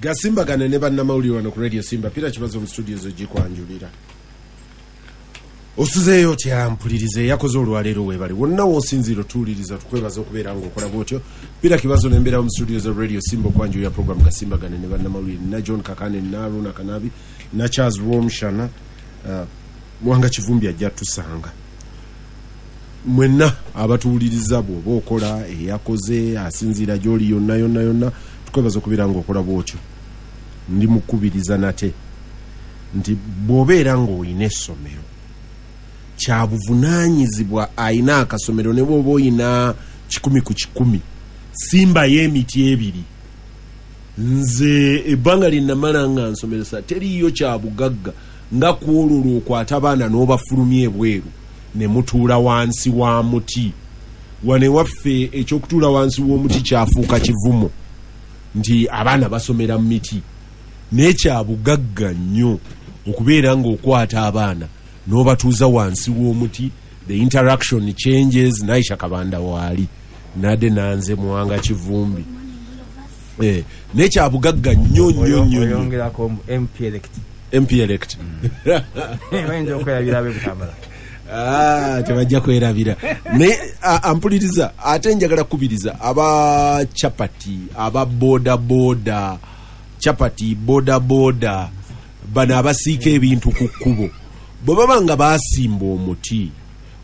Gasimbagane ne bannamawulire wano ku Radio Simba. Peter Kibazo mu studio zo gikwanjulira. Osuzeeyo otya mpuliriza eyakoze olwaleero? Weebale wonna w'osinziira otuwuliriza, tukwebaza okubeera ng'okola bwotyo. Peter Kibazo nembeerawo mu studio za Radio Simba okwanjulira program Gasimbagane ne bannamawulire, na John Kakane, na Aruna Kanabi, na Charles Rwomshana. Mwanga Kivumbi ajja tusanga. Mwenna abatuwuliriza, bw'oba okola, eyakoze, asinziira gy'oli yonna yonna yonna, tukwebaza okubeera ng'okola bwotyo. Ndi mukubiriza nate nti bw'obeera ng'olina essomero, kyabuvunaanyizibwa ayina akasomero, ne bw'oba oyina 100 ku 100, simbayo emiti ebiri. Nze ebbanga lye namala nga nsomesa, teriiyo kyabugagga nga ku olwo lwokwata abaana n'obafulumya ebweru ne mutuula wansi wa muti. Wano ewaffe ekyokutuula wansi w'omuti kyafuuka kivumo, nti abaana basomera mu miti. Naye kyabugagga nnyo okubeera ng'okwata abaana n'obatuuza wansi w'omuti. The interaction changes. Naisha Kabanda waali nadde nanze Muwanga Kivumbi. Naye kyabugagga nnyo nnyo nnyo nnyo. Oyongerako MP elect. MP elect. Bayinza okwerabira abe Butambala. Ah, tebajja kwerabira. Naye ampuliriza, ate njagala kubiriza aba chapati, aba boda boda, chapati, boda boda, bano abasiika ebintu ku kkubo, bwe baba nga basimba omuti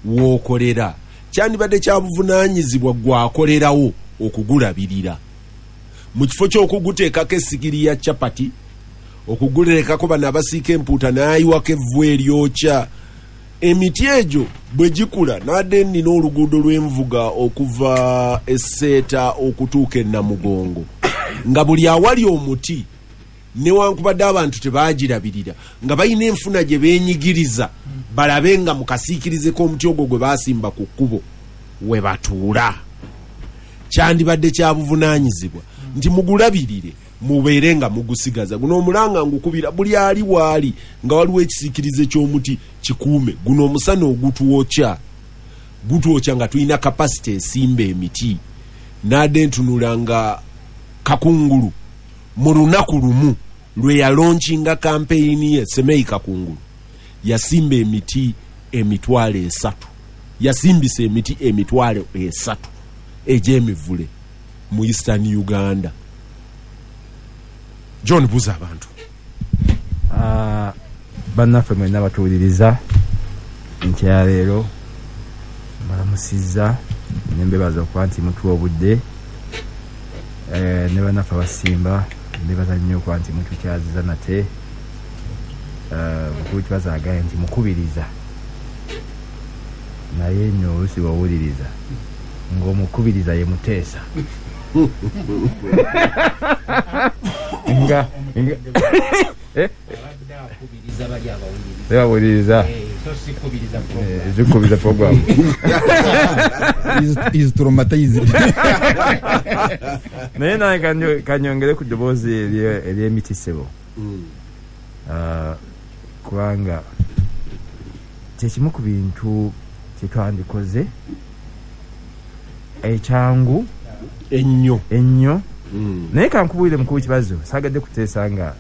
wookolera, kyandibadde kyabuvunaanyizibwa gwakolerawo okugulabirira, mu kifo ky'okuguteekako essigiri ya chapati, okugulerekako bano abasiika empuuta n'ayiwako evvu eryokya. Emiti egyo bwe gikula, nadde nina oluguudo lw'envuga okuva Esseeta okutuuka e Namugongo, nga buli awali omuti, newankubadde abantu tebagirabirira, nga balina enfuna gye beenyigiriza, balabe nga mu kasiikirize k'omuti ogwo gwe basimba ku kkubo we batuula. Kyandibadde kya buvunaanyizibwa nti mugulabirire, mubeere nga mugusigaza. Guno omulanga ngukubira buli ali waali nga waliwo ekisiikirize ky'omuti, kikuume. Guno omusana ogutwokya, gutwokya nga tulina capacity esimba emiti. Nadde ntunula nga Kakungulu mu lunaku lumu lwe yalaunchinga kampeyini ye, Semei Kakungulu yasimba emiti 30,000, yasimbisa emiti 30,000 egy'emivule mu Eastern Uganda. John, buuza abantu. Ah, bannaffe mwenna batuwuliriza enkya ya leero, mbalamusizza ne mbebaza okuba nti mutuwa obudde. Ne bannaffe abasimba, mbebaza nnyo okuba nti mutukyaziza nate. Mukulu Kibazo agambye nti mukubiriza, naye nno oluusi bw'owuliriza ng'omukubiriza ye muteesa nga Abadde akubiriza bali abawuliriza. Bawuliriza. So si kubiriza program. Zikubiriza program. Is traumatized. Naye nange kanyongere ku ddoboozi ery'emiti, ssebo. Ah, kubanga kyekimu ku bintu kyetwandikoze ekyangu ennyo. Ennyo. Naye kankubuulire, mukulu Kibazo, saagadde kuteesa nga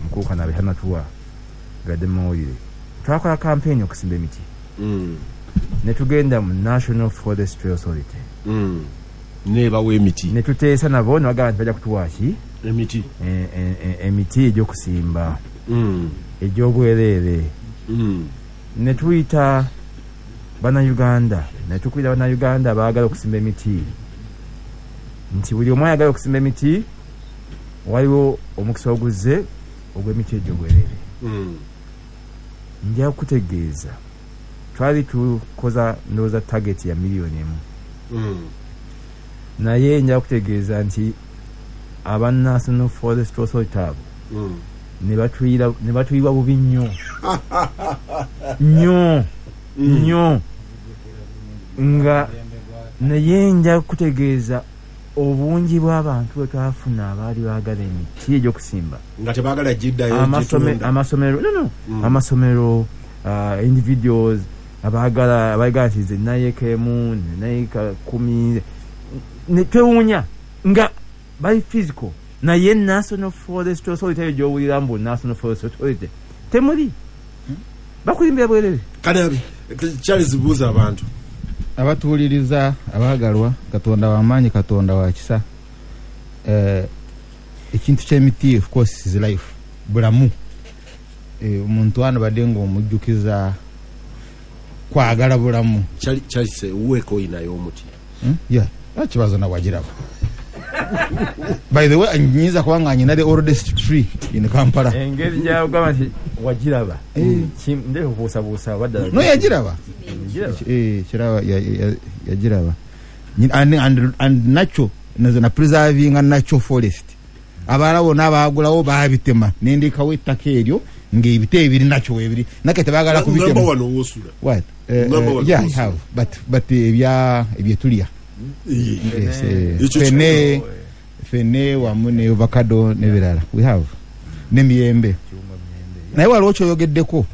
mukulu Kanabe tanatuwa gadde mawulire. Twakola kampeyini okusimba emiti ne tugenda mu National Forestry Authority. Nebawa emiti. Ne tuteesa nabo ne bagamba nti bajja kutuwa ki? Emiti. Emiti egy'okusimba egy'obwereere. Ne tuyita Bannayuganda, ne tukubira Bannayuganda abaagala okusimba emiti nti buli omu ayagala okusimba emiti, waliwo omukisa oguzze ogw'emiti egy'obwereere. Nja kutegeeza, twali tukoza ndowooza target ya 1 million. Naye nja kutegeeza nti aba National Forest Authority abo ne batuyiwa bubi nnyo nnyo nnyo nga. Naye nja kutegeeza obungi bw'abantu bwe twafuna abaali baagala emiti egy'okusimba nga tebaagala giddayo gitunda. Amasomero, no, amasomero, individuals abaagala, abaagala nti nze nayeeka emu, nayeeka 10, ne twewuunya nga bali physical. Naye National Forest Authority eyo gyowulira mbu National Forest Authority temuli, bakulimbira bwerere. Kanabi Charles, buuza abantu. Abatuwuliriza abaagalwa, Katonda wamaanyi, Katonda wa kisa. Ekintu kyemiti, of course, is life, bulamu. Omuntu wano badde ngaomujjukiza kwagala bulamu. Charles, wuweeko oyinayo omuti? Yeah, kibazo nawe wagiraba. By the way, nyinza kuba nga nyina the oldest tree in Kampala. Engeri gyagamba nti wagiraba, ndeka kubuusabuusa baddala. No, yagiraba. Yagiraba. Kiraba yagiraba. And nakyo nazo na preservinga natural forest. Abalala bonna bagulawo babitema, nendekawo ettaka eryo ng'ebiti ebiri nakyo webiri nake tebagala Ngamba kubitema. Wano woosula. What? Ngamba wano Yeah, I woosula. have, but ebya ebyetulya. Yes, Ekyo fene, fene wamu ne avocado n'ebirala we have, n'emiyembe. Naye waliwo kyoyogeddeko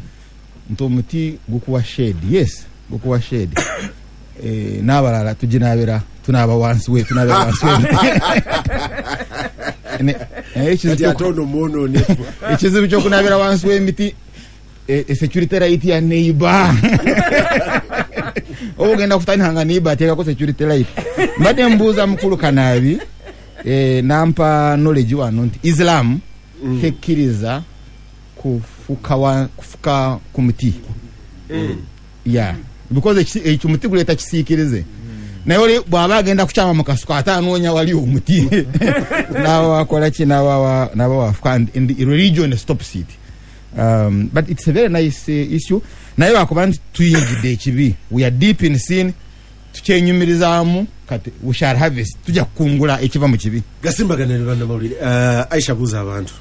nti omuti gukuwa shade. Yes, gukuwa shade. N'abalala tuginabira, tunaaba wansi we, tunaabira wansi we. Naye ekizibu Kati ate ono mwonoonefu. Ekizibu kyokunaabira wansi w'emiti, security light ya neighbor, oba ogenda kutandika nga neighbor ateekako security light. Mbadde mbuuza mukulu Kanaabi, nampa knowledge wano nti Islam tekkiriza kufuka ku muti. Yeah, because ekyo muti guleeta kisiikirize. Naye oli bw'aba agenda kukyama mu kasuka, ate anoonya wali omuti n'aba wakola ki, n'aba wafuka, and the religion stops it. But it's a very nice issue. Naye lwakuba nti tuyingidde ekibi, we are deep in sin, tukyenyumirizaamu. Kati we shall harvest, tujja kukungula ekiva mu kibi. Gasimbagana ne bannamawulire. Aisha, buuza abantu.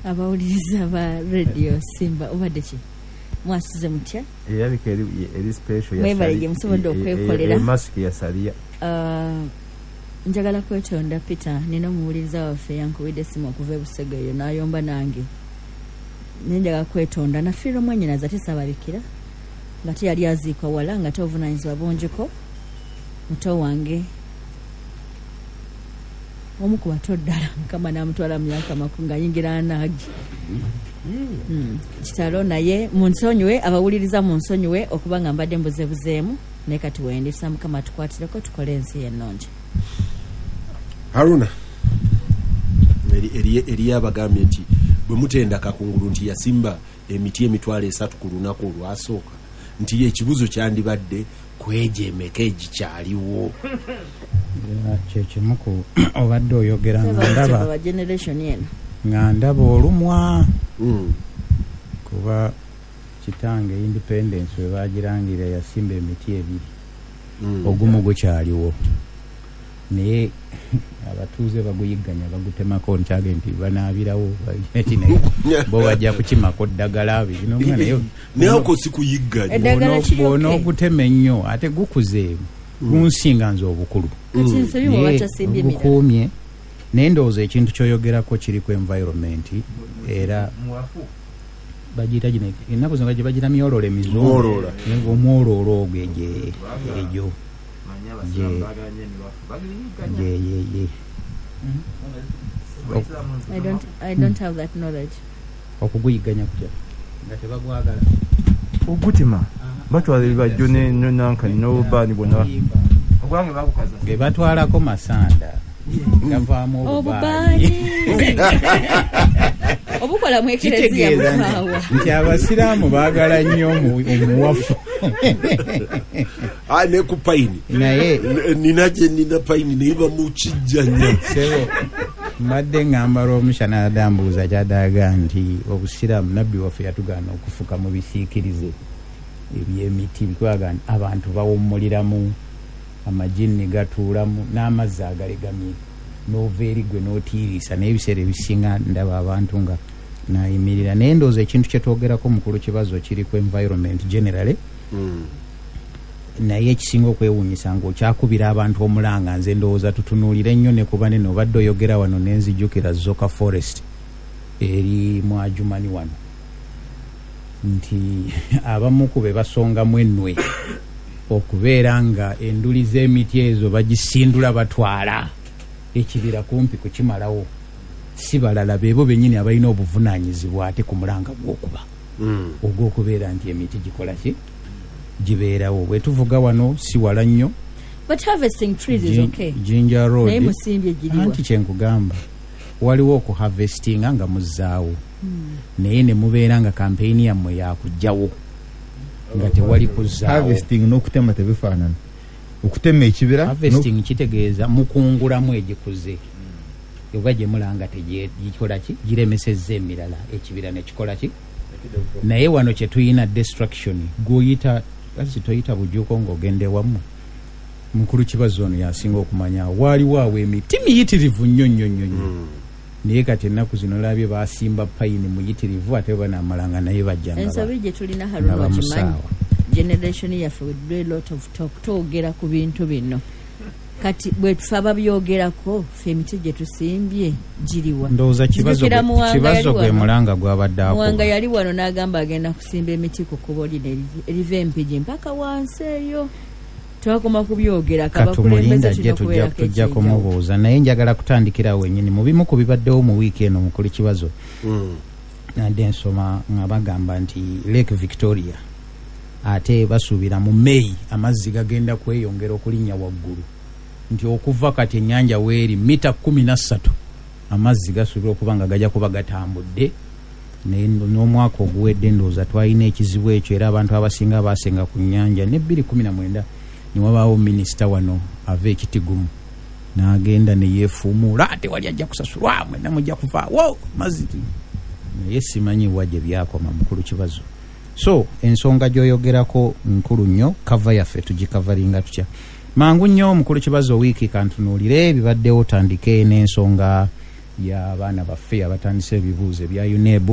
Abawuliriza ba Radio Simba, obadde ki, mwasuze mutya? Erabika eri special. Mwebale gye musobodde okwekolera. Masiki ya saliya. Njagala kwetonda, Peter. Nina omuwuliriza waffe yankubidde essimu okuva ebusega eyo n'ayomba nange, naye njagala kwetonda. Nafiirwa mwannyinaze ate saababikira nga te yali aziikwa wala, nga te obuvunanyizibwa bungiko. Muto wange omu ku bato ddala, Mukama n'amutwala mu myaka 20 ng'ayingira anaagi. Kitalo, naye munsonyiwe abawuliriza, munsonyiwe okuba nga mbadde mbuzebuzeemu, naye kati wendi tusa Mukama tukwatireko tukole ensi ennungi. Haruna, eriyo abagambye nti bwe mutenda Kakungulu nti yasimba emiti 30,000 ku lunaku olwasooka, nti ekibuzo kyandibadde kwegyemeka egikyaliwo. Era kyekimu ku obadde oyogera nga ndaba ba generation eno. Nga ndaba olumwa kuba kitange independence we bagirangira yasimba emiti ebiri. Ogumu gukyaliwo, naye abatuuze baguyigganya, bagutemako. Nkyage nti banaabirawo kino, bo bajja kukimako ddagala bino naye. Naye ako si kuyigganya. Eddagala kiri okay. Bw'onoogutema ennyo ate gukuze, gunsinga nze obukulu. Kati nsobi bwe Naye batasimbye emirala. gukuumye. Naye ndowooza ekintu kyoyogerako kiri ku environment, era bagiyita gino ennaku zino bagira myololo emizungu. Mwoloola. Omwoloolo ogwo egyo ye ye ye. I don't have that knowledge. Okuguyigganya kutya nga tebagwagala? Ogutema, batwala ebibajjo nenankani n'obubaani bwonna, ogwange bagukaza. Ge batwalako masanda gavaamu obubaani. Obubaani obukola mu ekereziya. Kitegeeza Mukaawa. nti abasiraamu baagala nnyo omuwafu. Ah, ne ku payini. Naye Nina gye nina payini, naye bamukijjanya. Sebo, mbadde ŋŋamba lw'omushana adambuuza kyadaaga nti obusiraamu, nabbi waffe yatugaana okufuka mu bisiikirize ebyemiti, bikwaga nti abantu bawummuliramu, amajinni gatuulamu n'amazzi agalegamye n'ova eri gwe n'otiiriisa. Naye ebiseera ebisinga ndaba abantu nga nayimirira. Naye ndowooza ekintu kyetwogerako, mukulu Kibazo, kiri ku environment generally. Naye ekisinga okwewuunyisa ng'okyakubira abantu omulanga, nze ndowooza tutunuulire nnyo ne ku banene. Obadde oyogera wano nenzijukira Zoka Forest eri mu Adjumani wano, nti abamu ku be basongamu ennwe okubeera nga enduli z'emiti ezo bagisindula batwala. Ekibira kumpi kukimalawo, si balala, beebo bennyini abalina obuvunaanyizibwa ate ku mulanga gw'okuba ogw'okubeera nti emiti gikola ki, gibeerawo. Bwe tuvuga wano si wala nnyo. But harvesting trees is okay. Jinja Road. Naye musimbye giriwa? Anti kyenkugamba, waliwo okuharvestinga nga muzzaawo, naye ne mubeera nga kampeyini yammwe yakugjawo nga tewali kuzzaawo. Harvesting n'okutema tebifaanana. Okutema ekibira Harvesting kitegeeza mukungulamu egikuze oba gye mulanga tegikola ki, giremesezza emirala, ekibira nekikola ki. Naye wano kyetuyina destruction gwoyita kasi toyita bujuuko ng'ogenda ewammwe. Mukulu Kibazo ono yasinga okumanya, waaliwo awo emiti miyitirivu nnyo nnyo nnyo nnyo, naye kati ennaku zino labye basimba payini muyitirivu, ate banamalanga naye bajja nga Ensobi gye tulina, nga Haruna, okimanyi, bamusaawa. generation yaffe, we do a lot of talk, twogera ku bintu bino. Kati bwe tufe ababyogerako, ffe emiti gye tusimbye giriwa? Ndowooza Kibazo Nzijukira Muwanga Kibazo yali gwe wano. mulanga gwabadde Muwanga akuba. yali wano n'agamba agenda kusimba emiti ku kkubo lino eriva Empigi mpaka wansi eyo. Twakoma kubyogera. Katumulinda Kabakulembeze ajje, tulina tujja okubeerako tujja ekyenjawulo. kumubuuza, naye njagala kutandikira wennyini mu bimu ku bibaddewo mu wiiki eno. Mukulu Kibazo, nadde nsoma nga bagamba nti Lake Victoria ate basuubira mu May amazzi gagenda kweyongera okulinnya waggulu, nti okuva kati ennyanja weeri mita 13, amazzi gasuubira okuba nga gajja kuba gatambudde. Naye n'omwaka oguwedde ndowooza twalina ekizibu ekyo, era abantu abasinga basenga ku nnyanja ne 219 ne wabaawo minisita wano ava ekitigumu n'agenda ne yeefuumuula, ate wali ajja kusasulwa, mwenna mujja kuvaawo mazzi. Naye simanyi wa gye byakoma. Mukulu Kibazo, so ensonga gy'oyogerako nkulu nnyo. Cover yaffe tugikavaringa tutya? Mangu nnyo, mukulu Kibazo, wiiki kantunuulire ebibaddewo. Tandike n'ensonga y'abaana baffe abatandise ebibuuzo ebya UNEB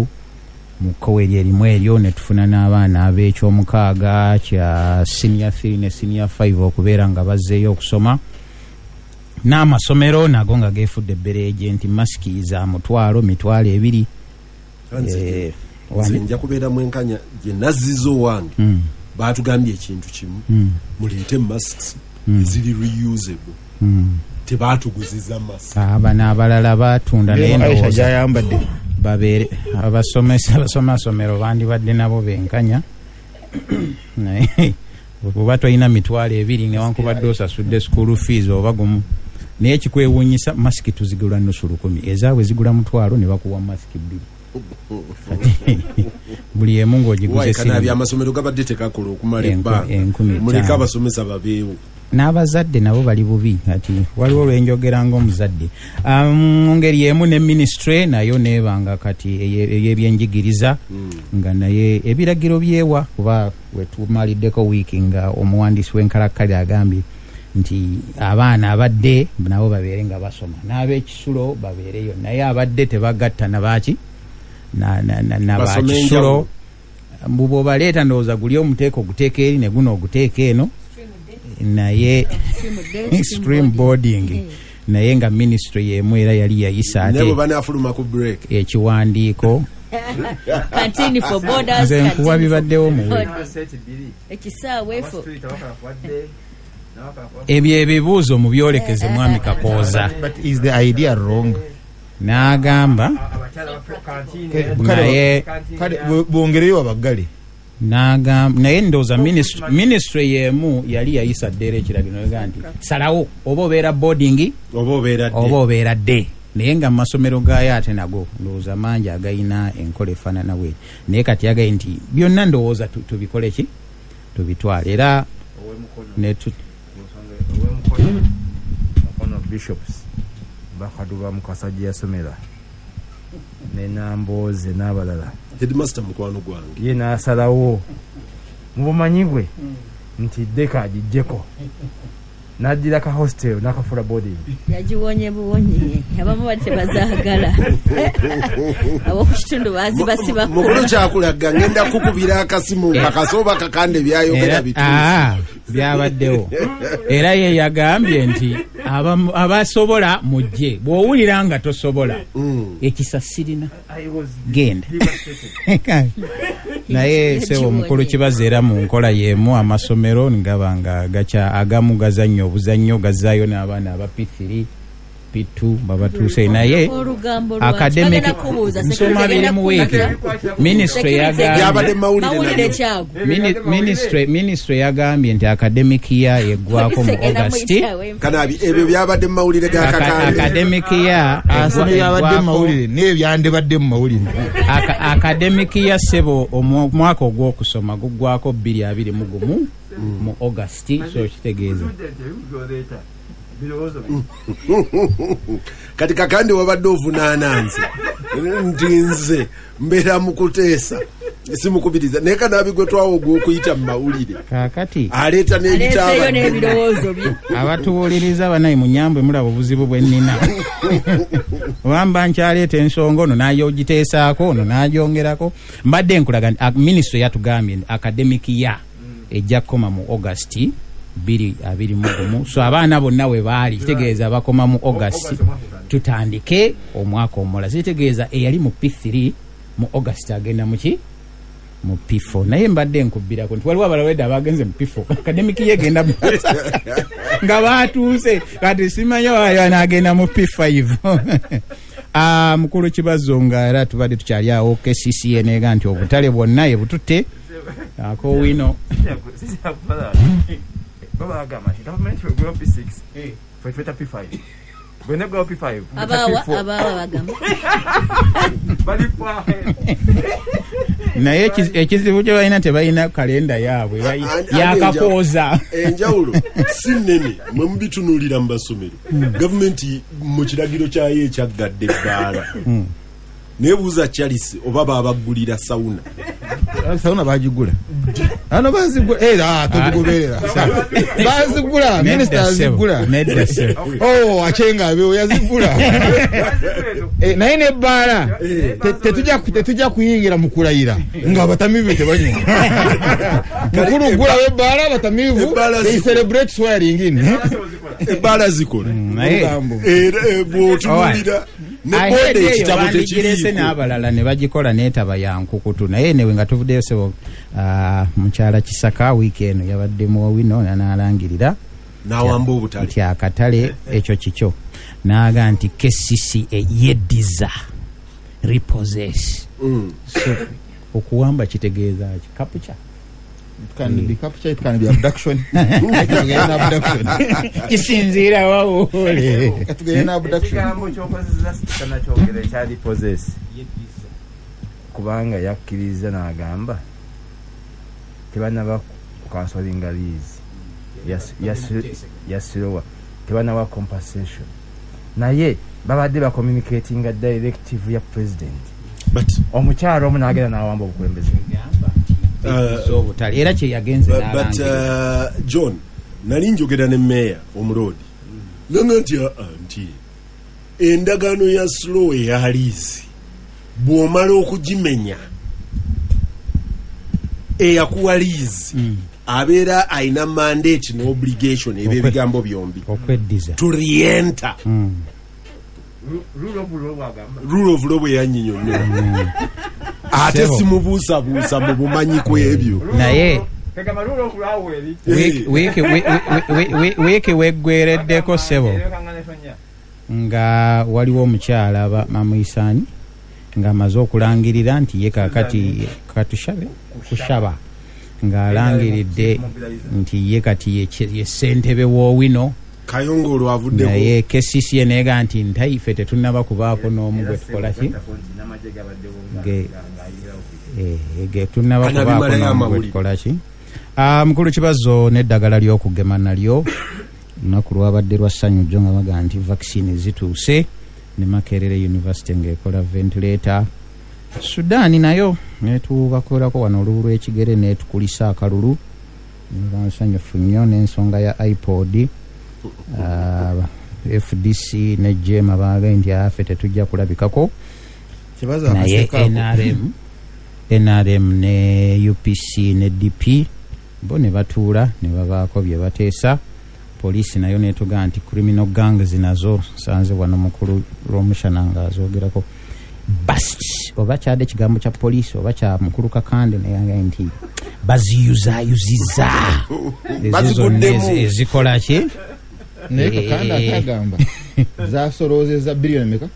mu kkowe eryo erimu eryo, ne tufuna n'abaana ab'ekyomukaaga kya senior 3 ne senior 5 okubeera nga bazzeeyo okusoma, n'amasomero nago nga geefudde ebbereegye nti masiki za mutwalo, 20,000. Nze nja kubeera mwenkanya, gye nazziza owange baatugambye ekintu kimu: muleete masks eziri reusable. Tebaatuguziza mask. Bano abalala batunda, naye Aisha ndowooza gyayambadde. Babeere abasomesa abasoma masomero bandibadde nabo benkanya, naye bw'oba tolina 20,000 newankubadde osasudde school fees oba gumu. Naye kikwewuunyisa, masiki tuzigula nusu lukumi, ezaabwe zigula mutwalo, ne bakuwa masiki bbiri. Kati buli emu ng'ogiguze Wayi kanaabi, siringi amasomero gabadde tekakola okumala ebbanga. 5,000. Muleke abasomesa babeewo. N'abazadde nabo bali bubi. Kati waliwo lwenjogera ng'omuzadde. Mu ngeri emu ne ministry nayo neebanga kati ey'ebyenjigiriza nga naye ebiragiro byewa, kuba wetumaliddeko wiiki nga omuwandiisi w'enkalakkalira agambye nti abaana abadde nabo babeere nga basoma, n'ab'ekisulo babeereyo, naye abadde tebagatta nabaaki na Basome bakisulo. enjawulo. Mbu bw'obaleeta, ndowooza guli omuteeka oguteeka eri ne guno oguteeka eno, naye stream boarding, naye nga ministry yemu era yali yayisa Naye bwe ate banaafuluma ku break, ekiwandiiko. Canteen for boarders, Nze nkuwa canteen for bibaddewo mu wiiki. Ekisaawe for Ebyo ebibuuzo mubyolekeze mwami Kakooza. But is the idea wrong? N'agamba naye Kale bongereyo abaggale. N'agamba naye ndowooza ministry yemu yali yayisa ddeera ekiragiro nega nti salawo oba obeera boarding oba obeera dde. Oba obeera dde, naye nga mu masomero gaayo ate nago ndowooza mangi agayina enkola efaanana bwe, naye kati yagaye nti byonna ndowooza tubikole ki, tubitwale era ne Owemukono, Mukono Bishops Bakaduba Mukasa gye yasomera ne Nambooze n'abalala. Headmaster mukwano gwange. Ye n'asalawo mu bumanyi bwe nti ddeka agiggyeko, n'addira ka hostel n'akafuula boarding. Yagiwonye buwonye, abamu bali tebazaagala, ab'oku kitundu baazibasibako. Mukulu, kyakulaga ngenda kukubira akasimu kakase oba kakande byayogera bituufu. Byabaddewo, era ye yagambye nti abasobola mujje, bw'owulira nga tosobola, ekisa sirina, genda. Naye sebo omukulu Kibazo, era mu nkola y'emu amasomero ngaba nga gaca agamu gazannyo obuzannyo gazaayo n'abaana aba P3. P2 babatuuse, naye Olugambo lwaki? academic Bagenda kubuuza, nsoma security biri egenda mu wiiki. kubuuza. Ministry Security yagambye Byabadde mawulire mawulire nabyo. kyago. Ministry yagambye nti academic year eggwako mu Police egenda August. muyitawo enfa. Kanabi, ebyo byabadde mu mawulire ga Kakande. Academic year Asome byabadde mu mawulire n'ebyandibadde mu mawulire. Academic year, ssebo, omwaka ogw'okusoma guggwako 2021 mu August, so kitegeeza Kati Kakande, wabadde ovunaana nze nti nze mbeera mu kuteesa simukubiriza, naye Kanabi gwe twawa ogw'okuyita mu mawulire kaakati aleeta Aleeseeyo n'ebitabadde. n'ebirowoozo bye. Abatuwuliriza banaye, munyambwe, mulaba obuzibu bwe nnina, obamba nkyaleeta ensonga, ono nayogiteesaako, ono nagyongerako. Mbadde nkulaga nti ministry yatugambye nti academic year ejja kukoma mu August 2021, so abaana bonna we baali kitegeeza bakoma mu August, tutandike omwaka omulala. Kitegeeza eyali mu P3 mu August agenda muki? Mu P4. Naye mbadde nkubbirako nti waliwo abalawedde abagenze mu P4, academic ye egenda nga batuuse kati, simanya wayo anagenda mu P5. Ah, mukulu Kibazo, nga era tubadde tukyali awo, KCCA nega nti obutale bwonna ebututte akowino. Babagamba nti gavumenti wegula P6, fe tweta P5, bwenegula P5. Abaawa bagamba. Bali far. Naye ekizibu kye balina, tebalina kalenda yaabwe yakakooza. Enjawulo si nnene, mwe mubitunuulira mu basomero. Gavumenti mu kiragiro kyayo ekyaggadde ebbaala, nebuuza Charles oba babaggulira sauna. Sauna bagigula ano, bazigula era tobigoberera, bazigula, minisita azigula. Nedda ssebo. Oh, Achenga abewo yazigula. Naye nebbaala tetujja kuyingira mu kulayira nga abatamiivu tebanywa. Mukulu, gulawo ebbaala, abatamiivu Ebbaala they zikola. celebrate swearing in. Ebbaala zikola. Naye Olugambo. Era bw'otunuulira ne boda, ekitabo bandigirese tekiriiko. N'abalala ne bagikola neetaba ya nkukutu. Naye newe nga tuvuddeyo, sebo, mukyala Kisaka wiiki eno yabadde mu Owino n'alangirira N'awamba obutale. nti akatale ekyo kikyo, n'aga nti KCCA yeddiza, repossess. So okuwamba kitegeeza ki? Capture? It can be capture, it can be abduction. Tugende na abduction. Kisinziira wawole. Tugende na abduction. Ekigambo kyokozesa tanakyogera ekya repossess, kubanga yakkiriza n'agamba tebanaba kucancelinga lease yasirowa, tebanawa compensation, naye babadde bacommunicatinga directive ya president. But Omukyalo omu n'agenda n'awamba obukulembeze. Obutale era kyeyagenze but n'alangirira. John, nali njogera ne meeya omuloodi, nanga nti aa nti endagaano ya slow eya lease bw'omala okugimenya, eyakuwa lease abeera alina mandate ne obligation, ebyo ebigambo byombi, okweddiza to re-enter. Rule of law bwagamba. Rule of law bwe yanyinyonnyola, ate Sebo. simubuusabuusa mu bumanyi ku ebyo. Naye Kegamba rule of law eri wiiki weggwereddeko, ssebo, nga waliwo omukyala bamuyisaani ng'amaze okulangirira nti ye kakati katushabe kushaba, ng'alangiridde nti ye kati ye ssentebe w'Owino. Kayongo avuddeko. Naye KCCA neega nti ntaife tetunnaba kubaako n'omu gwe tukola ki ge tunnaba Kana kubaako bimalayo n'omu gwe amawulire. tukola ki. Ah, mukulu Kibazo, n'eddagala ly'okugema nalyo lunaku lwabadde lwa ssanyu jjo nga baga nti vaccine zituuse, ne Makerere University ng'ekola ventilator. Sudaani nayo netubakolako wano olubu lw'ekigere netukulisa akalulu, nsanyufu nnyo n'ensonga ya iPod. FDC ne JEEMA baagaye nti afe tetujja kulabikako. Kibazo Naye akaseka ako. NRM ne UPC ne DP bo ne batuula ne babaako bye bateesa. Poliisi nayo netugaa nti criminal gangs nazo sanze wano mukulu Lwomushana nga azogerako bust, oba kyadde ekigambo kya poliisi oba kya mukulu Kakande, naye nti baziyuzayuziza ezo zonna Baziguddemu. ezikola ki. Naye Kakande akyagamba. Zasoloozezza biliyoni meka?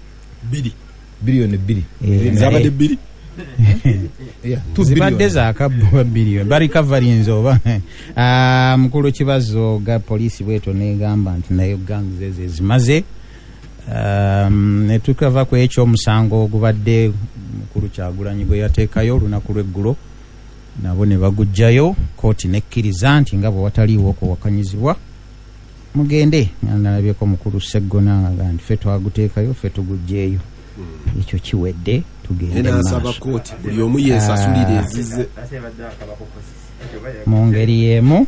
Bbiri. Biliyoni 2. Eh, Zabadde 2. Yeah, 2 Zibadde billion. Zakabbwa biliyoni barecoverinze oba. Ah, mukulu Kibazo, ga poliisi bwetyo negamba nti nayo gangs ezo ezimaze. Ne tukava ku ekyo, omusango ogubadde mukulu Kyagulanyi gwe yateekayo olunaku lw'eggulo nabo ne bagujjayo, kooti nekkiriza nti nga bwe wataliiwo okuwakanyizibwa mugende. Nalabyeko mukulu Seggona nga nti ffe twaguteekayo, ffe tugugjeeyo, ekyo kiwedde, tugende mu Nasaba maaso. kooti buli omu yesasulire ezize. Mu ngeri y'emu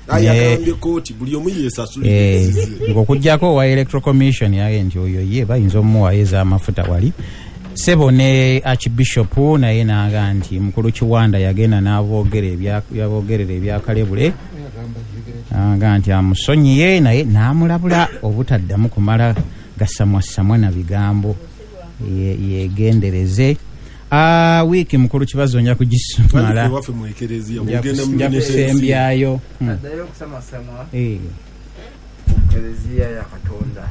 Ayagambye kooti buli omu yesasulire ezize. Ng'okugjako owa Electoral Commission yaye nti oyo ye bayinza omuwayo ez'amafuta wali sebo, ne Archbishop naye naga nti mukulu Kiwanda yagenda n'aboogera yaboogerera ebyakalebule, aga nti amusonyiye naye n'amulabula obutaddamu kumala gasamwasamwa na bigambo. Yegendereze. Ah, wiiki mukulu Kibazo nja kugisumala. Waffe mu ekereziya Nja bwogenda mu nja kusembyayo. Addayo okusamasama ku kereziya ya Katonda.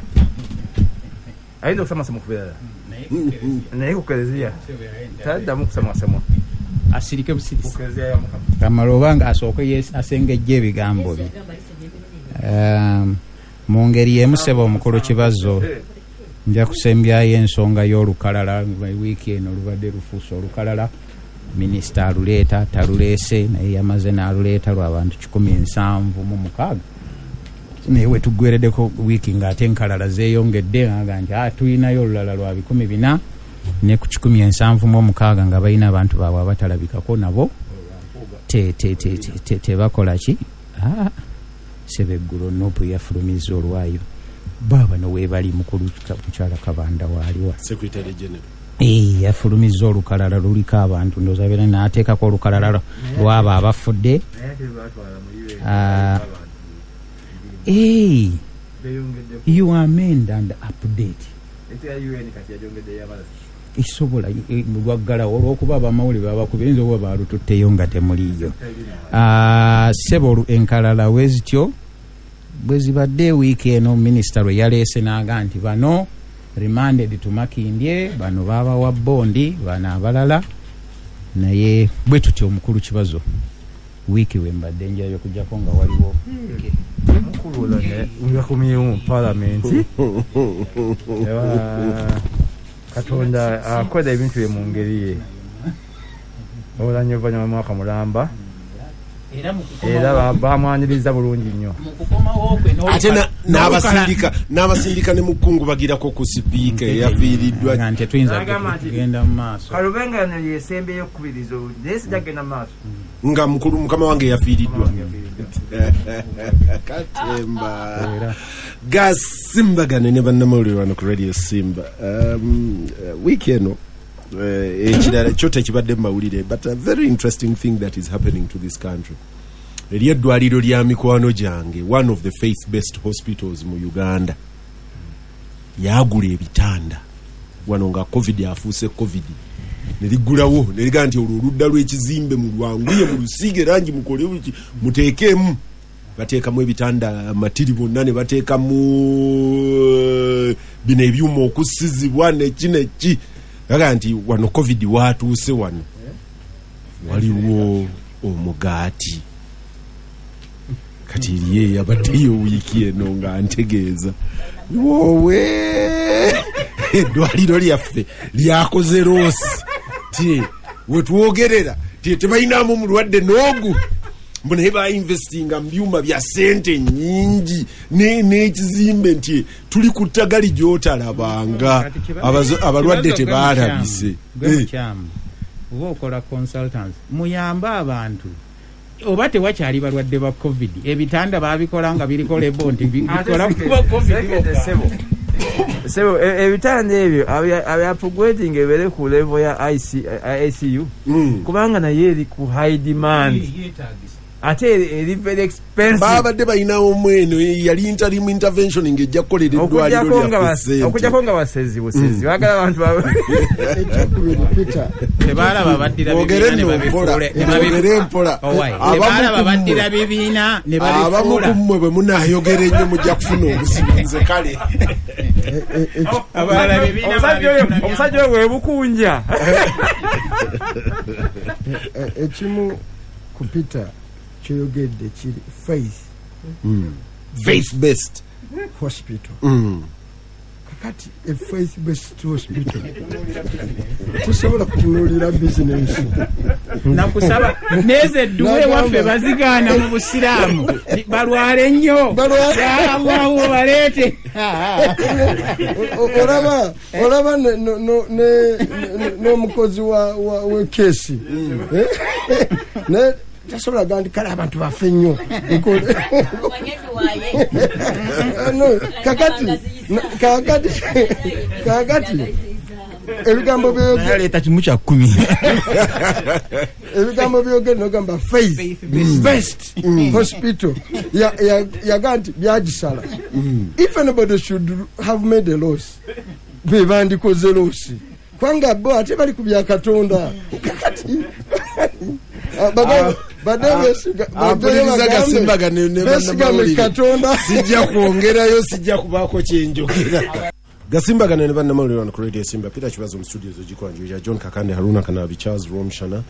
Ayinza okusamasama ku birala, naye ku kereziya taddamu kusamwasamwa. Asirike Ku busirisi. kereziya ya Mukama. Kamala obanga asooke asengejje ebigambo bye. Mu ngeri y'emu, ssebo omukulu Kibazo, nja kusembyayo ensonga y'olukalala. Wiiki eno lubadde lufuuse olukalala, minisita aluleeta taluleese, naye yamaze n'aluleeta lw'abantu 176, naye wetuggwereddeko wiiki ng'ate enkalala zeeyongedde, aga nti, "Ah, tulinayo olulala lwa 400 ne ku 176," nga balina abantu baabwe abatalabikako nabo tebakola ki. Ah, sebeggulo NUP yafulumizza olwayo, baabano weebali, mukulu mukyala Kabanda waaliwa. Secretary General. Eh, yafulumizza olukalala luliko abantu, ndowooza beera n'ateekako olukalala lwabo abafudde. Naye ate batwala mu UN. Ah. Eh, Beyongeddeko. You amend and update. Ete ya UN kati yagyongeddeyo abalala. Esobola lwaggalawo olwokuba abamawulire babakubira, eyinza okuba balututteyo nga temuliiyo. Ah, ssebo, enkalala we zityo bwe zibadde wiiki eno. Minisita lwe yaleese n'aga nti bano remanded to Makindye, bano babawa bondi, bano abalala. Naye bwe tutyo, omukulu Kibazo, wiiki we mbadde njayo okujjako nga waliwo. Mukulu ono yakomyewo mu palamenti. Katonda akola ebintu bye mu ngeri ye. Olanya oluvannyuma mwaka mulamba era bamwaniriza bulungi nnyo. Ate n'abasindika ne mukungubagirako ku sipiika eyafiiriddwa. Nga nti tetuyinza N'agamba nti- kugenda mu maaso. Kalubenga no yesembyeyo okukubiriza, naye sijja kugenda mu maaso. Nga mukulu mukama wange yafiiriddwa. Katemba. Era Gasimbagane ne bannamawulire wano ku Radio Simba. Wiiki eno, ekirala kyo tekibadde mu mawulire, but a very interesting thing that is happening to this country, eri eddwaliro lya mikwano gyange, one of the faith based hospitals mu Uganda, yagula ebitanda wano nga COVID afuuse COVID, neriggulawo nerigaa nti olwo oludda lw'ekizimbe mulwanguye mulusiige langi, mukole buki, muteekemu, bateekamu ebitanda amatiri bonna, ne bateekamu bino ebyuma okusizibwa neki neki, aga nti wano COVID watuuse, wano waliwo omugaati. Kati eriyo eyabaddeyo wiiki eno nga ntegeeza, woowe, eddwaliro lyaffe lyakoze loss, ti wetwogerera ti tebalinamu mulwadde n'ogu, mbu naye bainvestinga mu byuma bya sente nyingi n'ekizimbe nti tuli ku ttagali gy'otalabanga. Abalwadde tebalabise. Gwe mukyamu, oba okola consultants muyambe abantu, oba tewakyali balwadde ba COVID, ebitanda babikola nga biriko label nti bikola kuba COVID Sekete. bokka. Sebo, ebitanda ebyo abya upgrading ebeere ku level ya ICU, kubanga naye eri ku high demand. Yeetagisa. Ate eri very expensive. Babadde balina omweno yali interim intervention ng'ejja kukolera eddwaliro lyaffe ssente. Okujjako nga basezi busezi baagala abantu Ekyokubiri, Peter, Tebalaba baddira Mwogere bibiina ne nno mpola, babifuula ne mwogere mpola. Owaye, Abamu tebalaba ku baddira mmwe- bibiina ne abamu babifuula. ku mmwe bwe munaayogera ennyo mujja kufuna obuzibu. Nze kale Abalala bibiina Omusajja oyo babifuula. Omusajja oyo bwebukunja. Ekimu ku Peter kyoyogedde kiri faith Faith based hospital. Kakati a faith based hospital tusobola kutunuulira bizinensi. Nakusaba nezo edduwa ewaffe bazigaana mu busiraamu, balwale nnyo. Ya Allahu, baleete. Olaba n'omukozi w'ekeesi naye tasobola gaa nti kale abantu bafe nnyo. No, kakati ebigambo Naye aleeta 1/10. Ebigambo byogere nogamba faith based hospital. Yaga nti byagisala. If anybody should have made a loss, be bandikoze loss, kubanga bo ate bali ku bya Katonda. Kakati badde Ampuliriza gasimbaga ne besigame bannamawulire. Katonda. Sijja kwongerayo, sijja kubaako kyenjogera. Gasimbagana ne bannamawulire wano ku Radio Simba. Peter Kibazo mu studio zogikwanjulira John Kakande, Haruna Kanabi, Charles Romshana,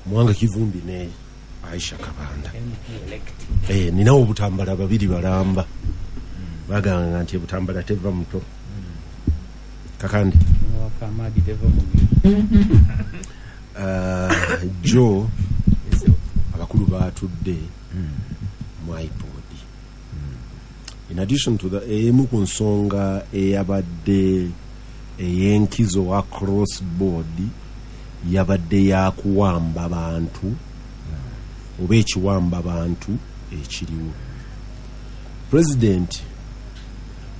Muwanga Kivumbi ne Aisha Kabanda. Ninawo obutambala babiri balamba bagamba nti ebutambala teva muto. Kakande, jo abakulu batudde mu IPOD. In addition to the emu ku nsonga eyabadde ey'enkizo wa cross board yabadde yakuwamba bantu oba ekiwamba bantu ekiriwo. President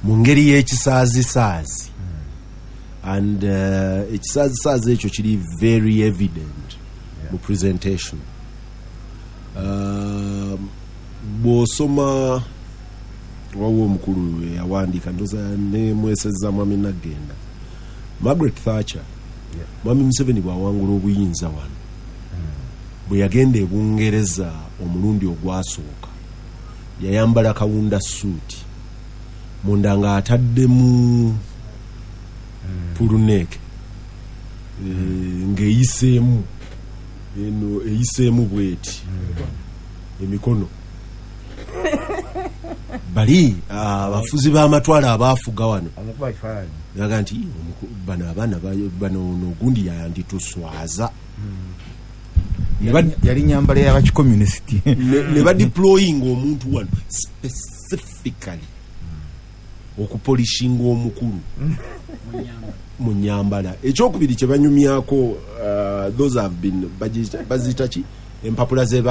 mu ngeri y'ekisaazisaazi, and ekisaazisaazi ekyo kiri very evident mu presentation. Bw'osoma wawo omukulu eyawandiika, ndoza nemweseza mwami Naggenda, Margaret Thatcher, Mwami Museveni bw'awangula obuyinza wano, bwe yagenda e Bungereza omulundi ogwasooka, yayambala kawunda suuti, munda ng'ataddemu polo neck ng'eyiseemu eno, eyiseemu bweti emikono. Bali abafuzi b'amatwale abaafuga wano Omukuba kifaananyi. naga nti bano abaana bano ono gundi yandituswaza. Yali nyambala y'abakikomunisiti. Ne badeployinga omuntu wano specifically okupolishinga omukulu mu nyambala. Ekyokubiri kye banyumyako, those have been baziyita ki, empapula ze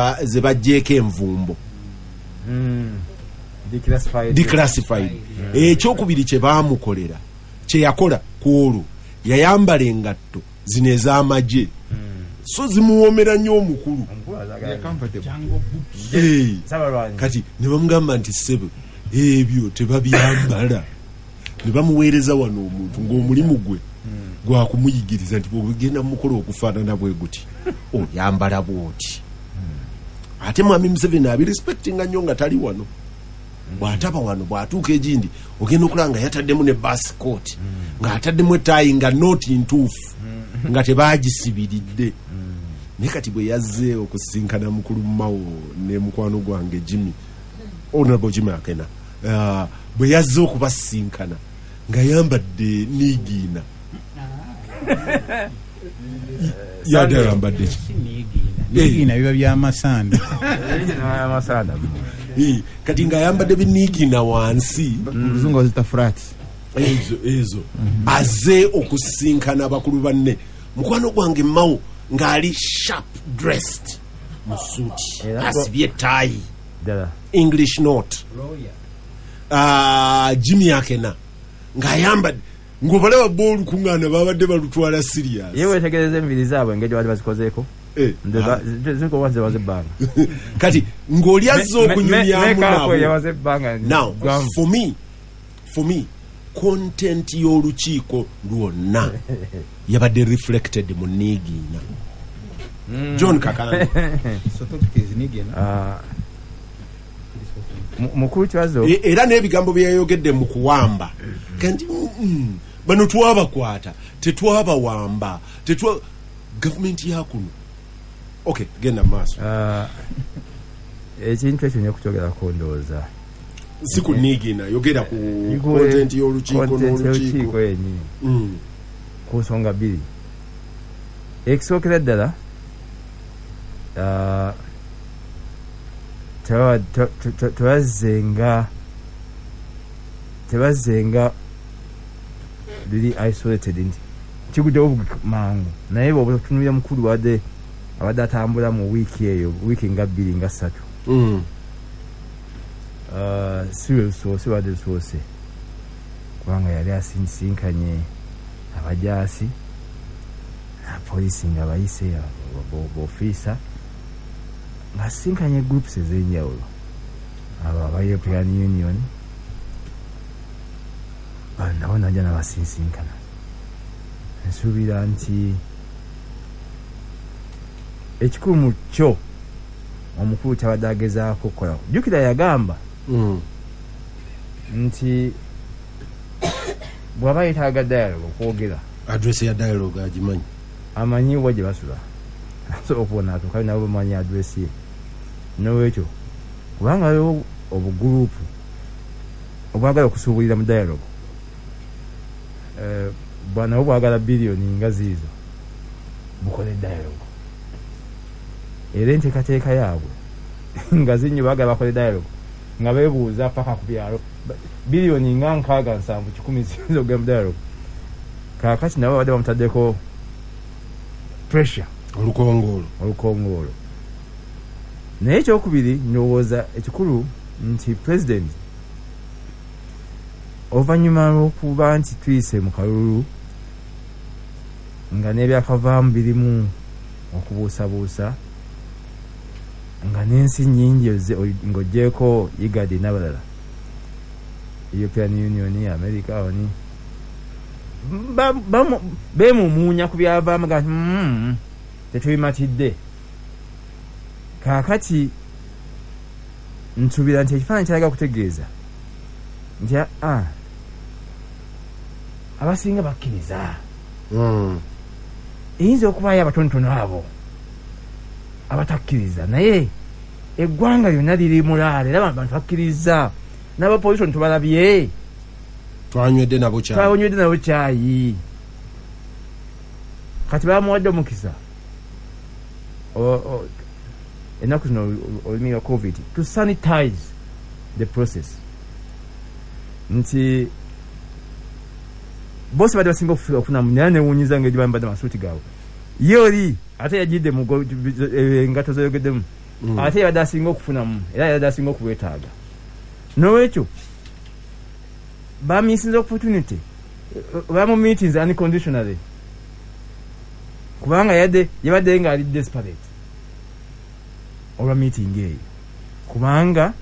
bagjeeko envumbo. Declassified. Declassified. Ekyokubiri kye bamukolera, kye yakola ku olwo, yayambala engatto zino ez'amagye, so zimuwoomera nnyo omukulu. Omukulu azagala. Ssabalwanyi. Kati ne bamugamba nti ssebo, ebyo tebabyambala. Ne bamuweereza wano omuntu ng'omulimu gwe gwakumuyigiriza nti bwogenda mukolo okufaanana bwe guti oyambala bwoti. Ate mwami Museveni abirespectinga nnyo nga tali wano. Bw'ataba wano, bw'atuuka egindi, ogenda okulaba nga yataddemu ne basikooti, ng'ataddemu etaayi nga nooti ntuufu, nga tebagisibiridde. Naye kati bwe yazze okusinkana mukulu Mawo ne mukwano gwange Jimmy, Honorable Jimmy Akena, bwe yazze okubasinkana nga yambadde niigiina, yadde ayambadde ki? Niigiina biba byamasanda. Amasanda. Kati ng'ayambadde biniigiina wansi. Muzungu bazita flats. Ezo ezo azze okusinkana bakulu banne, mukwano gwange Mawo ng'ali sharp dressed mu suuti, asibye ettaayi, Ddala. English knot. Jimmy Akena ng'ayambadde ng'obalaba bo olukuŋŋaana babadde balutwala serious. Ye wetegereza emibiri zaabwe engeri baali bazikozeeko. Eh. Nze ebbanga. Kati ng'oli azze okunyumyamu nabo. Yawaze ebbanga. Now, for me content y'olukiiko lwonna yabadde reflected mu niigiina John Kakande. So topic is Nigina. Ah, mukulu Kibazo. Era n'ebigambo bye yayogedde mu kuwamba kanti bano twabakwata, tetwabawamba, tetwa gavumenti yakuno. Okay, genda mu maaso. Ah, ekintu ekyo nja kukyogerako, ndowooza. Si ku niigiina, yogera ku content y'olukiiko. Content n'olukiiko y'olukiiko yennyini ku nsonga bbiri. Ekisookera ddala, ah, tebazzenga biri isolated nti kiguddewo mangu, naye bwoba otunuulira mukulu wadde abadde atambula mu wiiki eyo, wiiki nga 2 nga 3, si lwe lusoose, lwadde lusoose, kubanga yali asisinkanye abajaasi, apoliisi nga bayise bofiisa, ng'asisinkanye groups ez'enjawulo, abo aba European Union bano nabo najja nabasisinkana. Nsuubira nti ekikulu mu kyo omukulu kyabadde agezaako okukola, jjukira yagamba nti bw'aba yeetaaga dialogue okwogera, Address ya dialogue agimanyi. Amanyi wa gye basula, asobola okubona atuuka nabo bamanyi address ye. Nolwekyo kubanga waliwo obugurupu obwagala okusuubulira mu dialogue, nabo bwagala biliyoni nga ziizo bukole dialogue, era enteekateeka yaabwe nga zinyo baagala bakole dialogue nga beebuuza paka ku byalo. Biliyoni nga 60, 70, 100 ziyinza okugenda mu dialogue. Kaakati nabo babadde bamutaddeko pressure. Olukongoolo. Olukongoolo. Naye ekyokubiri, ndowooza ekikulu nti president oluvannyuma lw'okuba nti tuyise mu kalulu nga n'ebyakavaamu birimu okubuusabuusa, nga n'ensi nnyingi ng'oggyeko IGAD n'abalala, European Union, America, oni beemumuunya ku byavaamu ga nti tetubimatidde. Kaakati nsuubira nti ekifaananyi kyalaga kutegeeza nti aa abasinga bakkiriza, eyinza okubaayo abatonotono abo abatakkiriza, naye eggwanga lyonna liri mulaala era abantu bakkiriza n'abaposition tubalabye. Twanywedde nabo kyayi. Twanywedde nabo kyayi. Kati bamuwadde omukisa ennaku zino olulimi lwa COVID to sanitize the process, nti bosi badde basinga okufunamu, naye newunyiza ngeri bambadde amasuuti gaabwe. Ye oli ate yagidde mu engato zoyogeddemu, ate yabadde asinga okufunamu era yabadde asinga okulwetaaga. Nolwekyo bamisinze opportunity, bamu meetings unconditionally, kubanga yadde yabadde nga ali desperate olwa meeting eyo, kubanga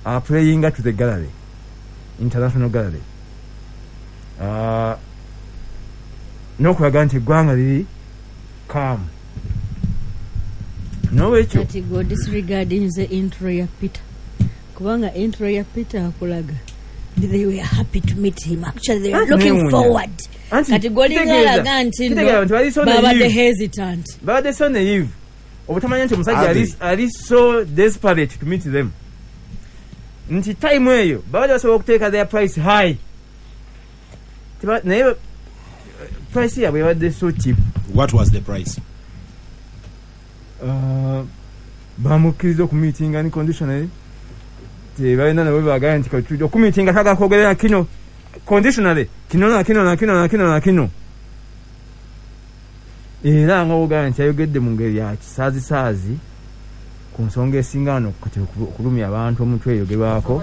aplayinga to the gallery, international gallery, n'okulaga nti eggwanga liri calm. Nolwekyo Kati gwe disregardinze intro ya Peter, kubanga intro ya Peter akulaga nti they were happy to meet him. Actually, they were Anti looking neewuunya. forward. Anti Kati gweolinga alaga nti kitegeeza no nti bali so babadde naive. hesitant. Babadde so naive obutamanya nti omusajja Abi. ali so desperate to meet them, nti time eyo babadde basobola okuteeka their price high. Naye price yaabwe yabadde so cheap. What was the price? Bamukkiriza okumiitinga unconditionally, tebalina nabo bagambye nti kati okumiitinga twagala kwogerera kino conditionally, kino na kino na kino na kino na kino. Era nga wogamba nti ayogedde mu ngeri ya kisaazisaazi ku nsonga esinga wano kati okulumya abantu omutwe eyogerwako.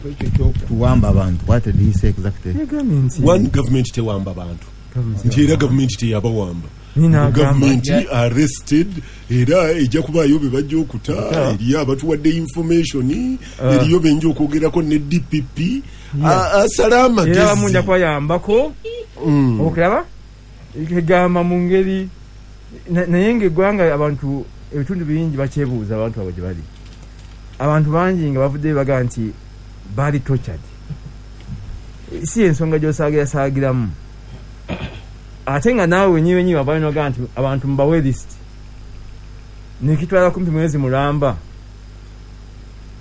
Ekyo kyokuwamba abantu, what did he say exactly? Yagambye nti One, government tewamba bantu, nti era gavumenti teyabawamba. Gavumenti arrested, era ejja kubaayo be bajja okuta, eriyo abatuwadde information, eriyo benja okwogerako ne DPP. Asala amagezi. Era abamu nja kubayambako. Okulaba egamba mu ngeri naye ng'eggwanga abantu ebitundu bingi bakyebuuza abantu abo gye bali. Abantu bangi nga bavuddeyo bagaa nti baali tortured. Si ensonga gy'osaagira saagiramu, ate nga naawe wenyiwe wenyiwe abalina ogaa nti abantu mubawe list, nekitwala kumpi mwezi mulamba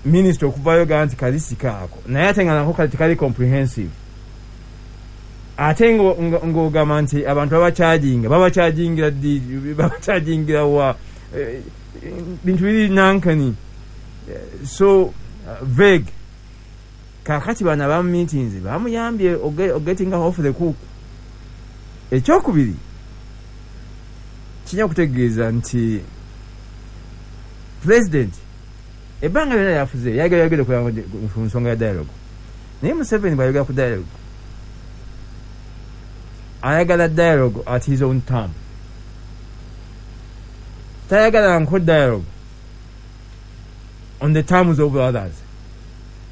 minisita okuvayo gaa nti kalisi kaako, naye ate nga nako kali tekali comprehensive, ate ng'ogamba nti abantu babakyajinga ddi, babakyajingira wa, bintu biri nankani so vague. Kakati bano abamu meetings bamuyambye ogetting off the hook. Ekyokubiri kijja kutegeeza nti president ebbanga lyonna lyafuze yayogera ku nsonga ya dialogue, naye Museveni bw'ayogera ku dialogue ayagala dialogue at his own term, tayagala nko dialogue on the terms of others,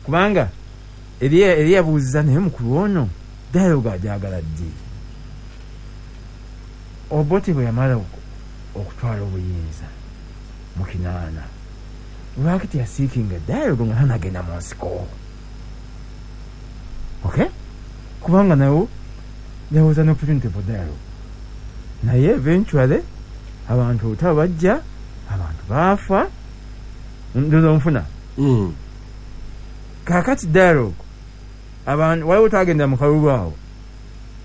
kubanga eri yabuuziza naye mukulu ono dialogue ajagala ddi? Obote bwe yamala okutwala obuyinza mu 80, lwaki teyaseekinga dialogue nga tanagenda mu nsiko? Okay, kubanga nawo there was an opportunity for dialogue, naye eventually abantu olutalo bajja, abantu baafa, ndowooza onfuna. Kakati dialogue abantu waliwo twagenda mu kalulu awo,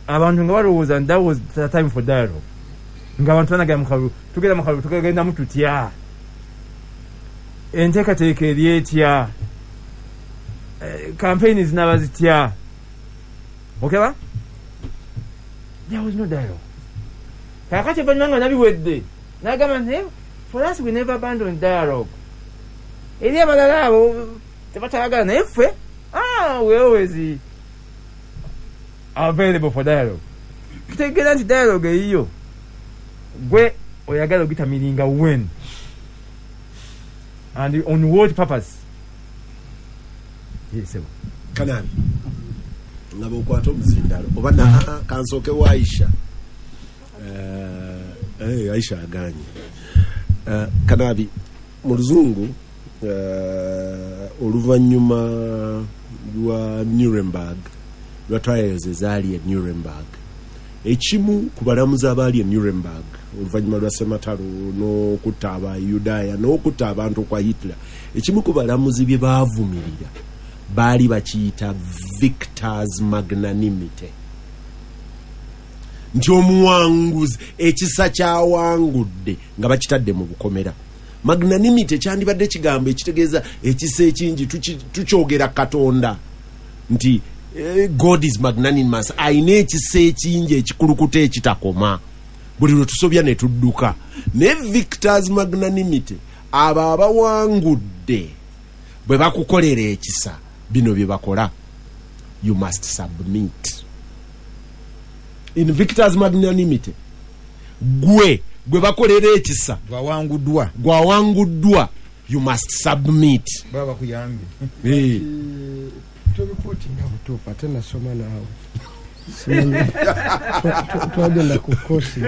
abantu nga balowooza nti that was the time for dialogue, nga abantu banagenda mu kalulu, tugenda mu kalulu tugagendamu tutya, enteekateeka eri etya, campaign zinaba zitya? Okeba there was no dialogue. Kakati oluvannyuma nga nabiwedde nagamba nti for us we never abandon dialogue, eri abalala abo tebatayagala, naye ffe we always available for dialogue. Kitegeeza nti dialogue eyiyo gwe oyagala ogidetermininga when and on what purpose. Yes, Kanabi nga bwokwata omuzindalo oba na kansooke wa Aisha. Aisha aganye. Kanabi, mu luzungu, oluvannyuma lwa Nuremberg, lwa trials ezaali e Nuremberg, ekimu ku balamuzi abaali e Nuremberg oluvannyuma lwa sematalo n'okutta abayudaaya n'okutta abantu okwa Hitler, ekimu ku balamuzi bye baavumirira baali bakiyita victors magnanimity, nti omuwanguzi ekisa kyawangudde nga bakitadde mu bukomera. Magnanimity kyandibadde kigambo ekitegeeza ekisa ekingi. Tukyogera Katonda nti God is magnanimous, ayina ekisa ekingi ekikulukuta ekitakoma, buli lwe tusobya ne tudduka. Naye victors magnanimity, abo abawangudde bwe bakukolera ekisa, bino bye bakola, you must submit. In victors magnanimity, gwe gwe bakolera ekisa, gwawanguddwa, gwawanguddwa, you must submit. Baba bakuyambye. Tobikwotinga butuufu, ate nasoma naawe. Simanyi, twagenda ku kosi.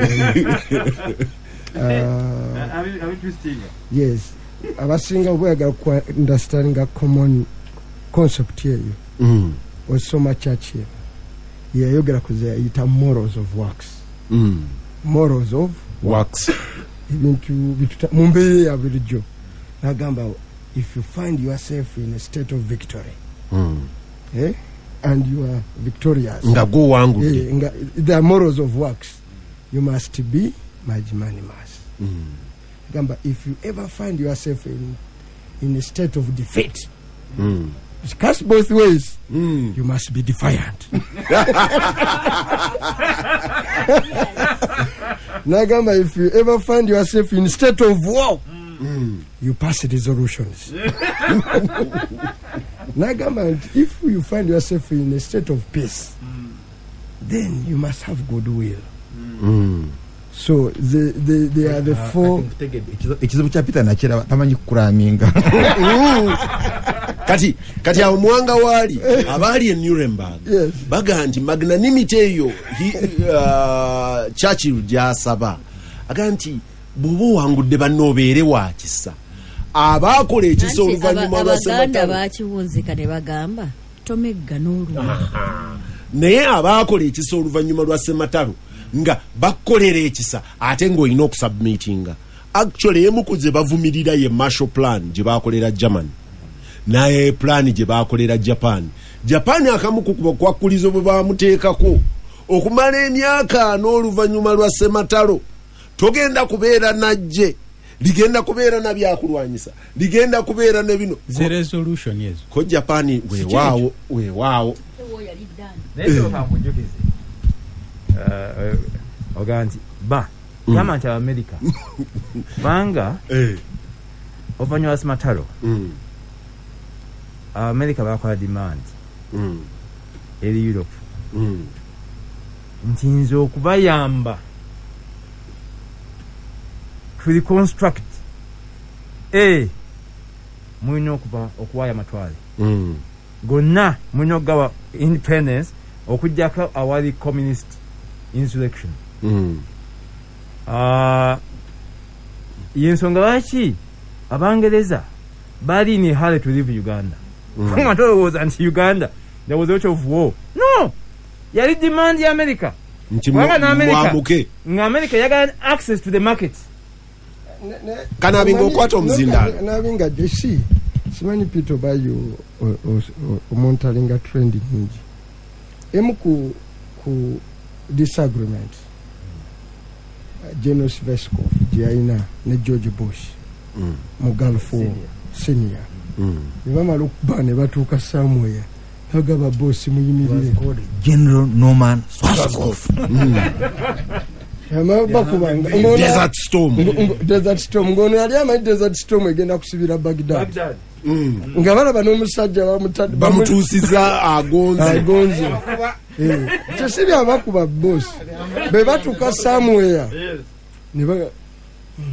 Yes, abasinga oba oyagala ku understandinga common concept eyo, osoma Churchill yayogera ku zeyayita morals of works. Morals of works. Ebintu mu mbeera ya bulijjo, nagamba if you find yourself in a state of victory, and you are victorious, nga gwowangudde, nga the morals of works, you must be magnanimous. Gamba if you ever find yourself in a state of defeat, it cuts both ways, you must be defiant. Nagamba if you ever find yourself in state of war, you pass resolutions. Nagamba nti if you find yourself in a state of peace, then you must have goodwill. So they are the four. Ekizibu kya Peter nakiraba, tamanyi kukuraminga. Kati awo Muwanga waali, abaali e Nuremberg bagaa nti magnanimity eyo Churchill gyasaba, aga nti bw'oba owangudde banno obeere wa kisa, abaakola ekisa Anti oluvannyuma lwa Abaganda Ssematalo. bakiwunzika ne bagamba tomegga n'oluma. Naye abaakola ekisa oluvannyuma lwa Ssematalo nga bakukolera ekisa, ate ng'olina okusubmitinga. Actually, emu ku ze bavumirira ye Marshall Plan gye bakolera Germany, naye plan gye bakolera Japan. Japan akamu ku bukwakulizo bwe bamuteekako okumala emyaka ana oluvannyuma lwa Ssematalo, togenda kubeera najje ligenda kubeera na byakulwanyisa, ligenda kubeera ne bino. Ze resolution ezo. Ko Japan weewaawo, weewaawo. Naye sooka nkujjukize, ogamba nti ba gamba nti Abamerika, kubanga oluvannyuma lwa Ssematalo Abamerika bakola demand eri Europe nti nze okubayamba to reconstruct a mulina okuva okuwaayo amatwale gonna, mulina okugawa independence okugjako awali communist insurrection. Yensonga lwaki Abangereza bali in a hurry to leave Uganda. Nga tolowooza nti Uganda there was a lot of war, no, yali demand ya America. Nti Kubanga n'America- mwamuke. Nga America eyagala access to the market. Kanaabi ng'okwata omuzindaalo. Nabinga si simanyi, Peter, obayo omuntu alinga trend nyingi. Emu ku disagreement General Schwarzkopf gye yalina ne George Bush mu Gulf War Senior, ne bamala okuba ne batuuka somewhere, bagaba bosi muyimirire. General Norman Schwarzkopf. Bakuba Desert Storm. Desert Storm, ngono yali amanyi Desert Storm egenda kusibira Bagdad, nga balaba n'omusajja bamutuusiza agonze. Agonze. Kyesibya abakuba bosi be batuuka somewhere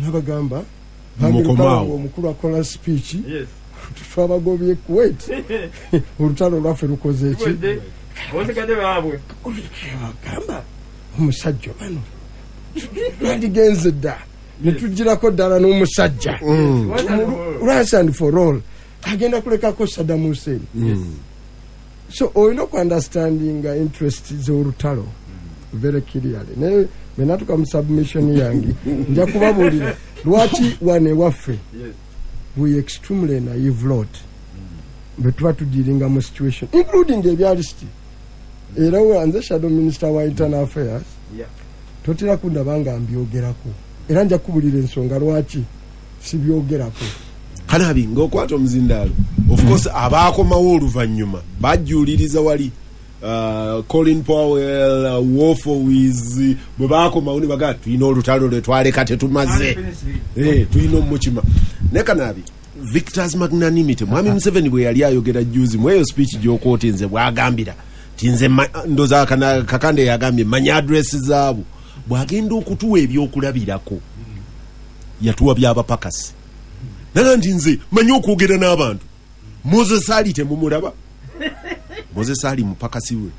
nabagamba Mukomaawo. omukulu akola speech, twabagobye Kuwait, olutalo lwaffe lukoze eki? Osigadde baabwe. Gamba omusajja bano lwandigenze dda netugirako ddala n'omusajja once and for all, agenda kulekako Saddam Hussein. So olina okuunderstandinga interest z'olutalo very clearly. Naye bwenatuka mu submission yange nja kubabuulira lwaki wano ewaffe we extremely naive lot bwe tuba tudealinga mu situation, including ebyalisiti. Era nze shadow minister wa internal affairs, totera kundaba nga mbyogerako, era nja kubulira ensonga lwaki sibyogerako. Kanabi ng'okwata omuzindaalo, of course abaakomawo oluvannyuma bajjuuliriza wali Colin Powell, Wolfowitz, bwe baakomawo ne bagaa tulina olutalo lwe twaleka tetumaze. Tulina omukima. Naye Kanabi, victors magnanimity, mwami Museveni bwe yali ayogera juzi mu eyo speech gy'okwoti, nze bwagambira ti nze ndoza Kakande yagambye manya address zaabo, bw'agenda okutuwa ebyokulabirako yatuwa byabapakasi, naga nti nze manyi okwogera n'abantu. Moses Ali temumulaba, Moses Ali mupakasi we,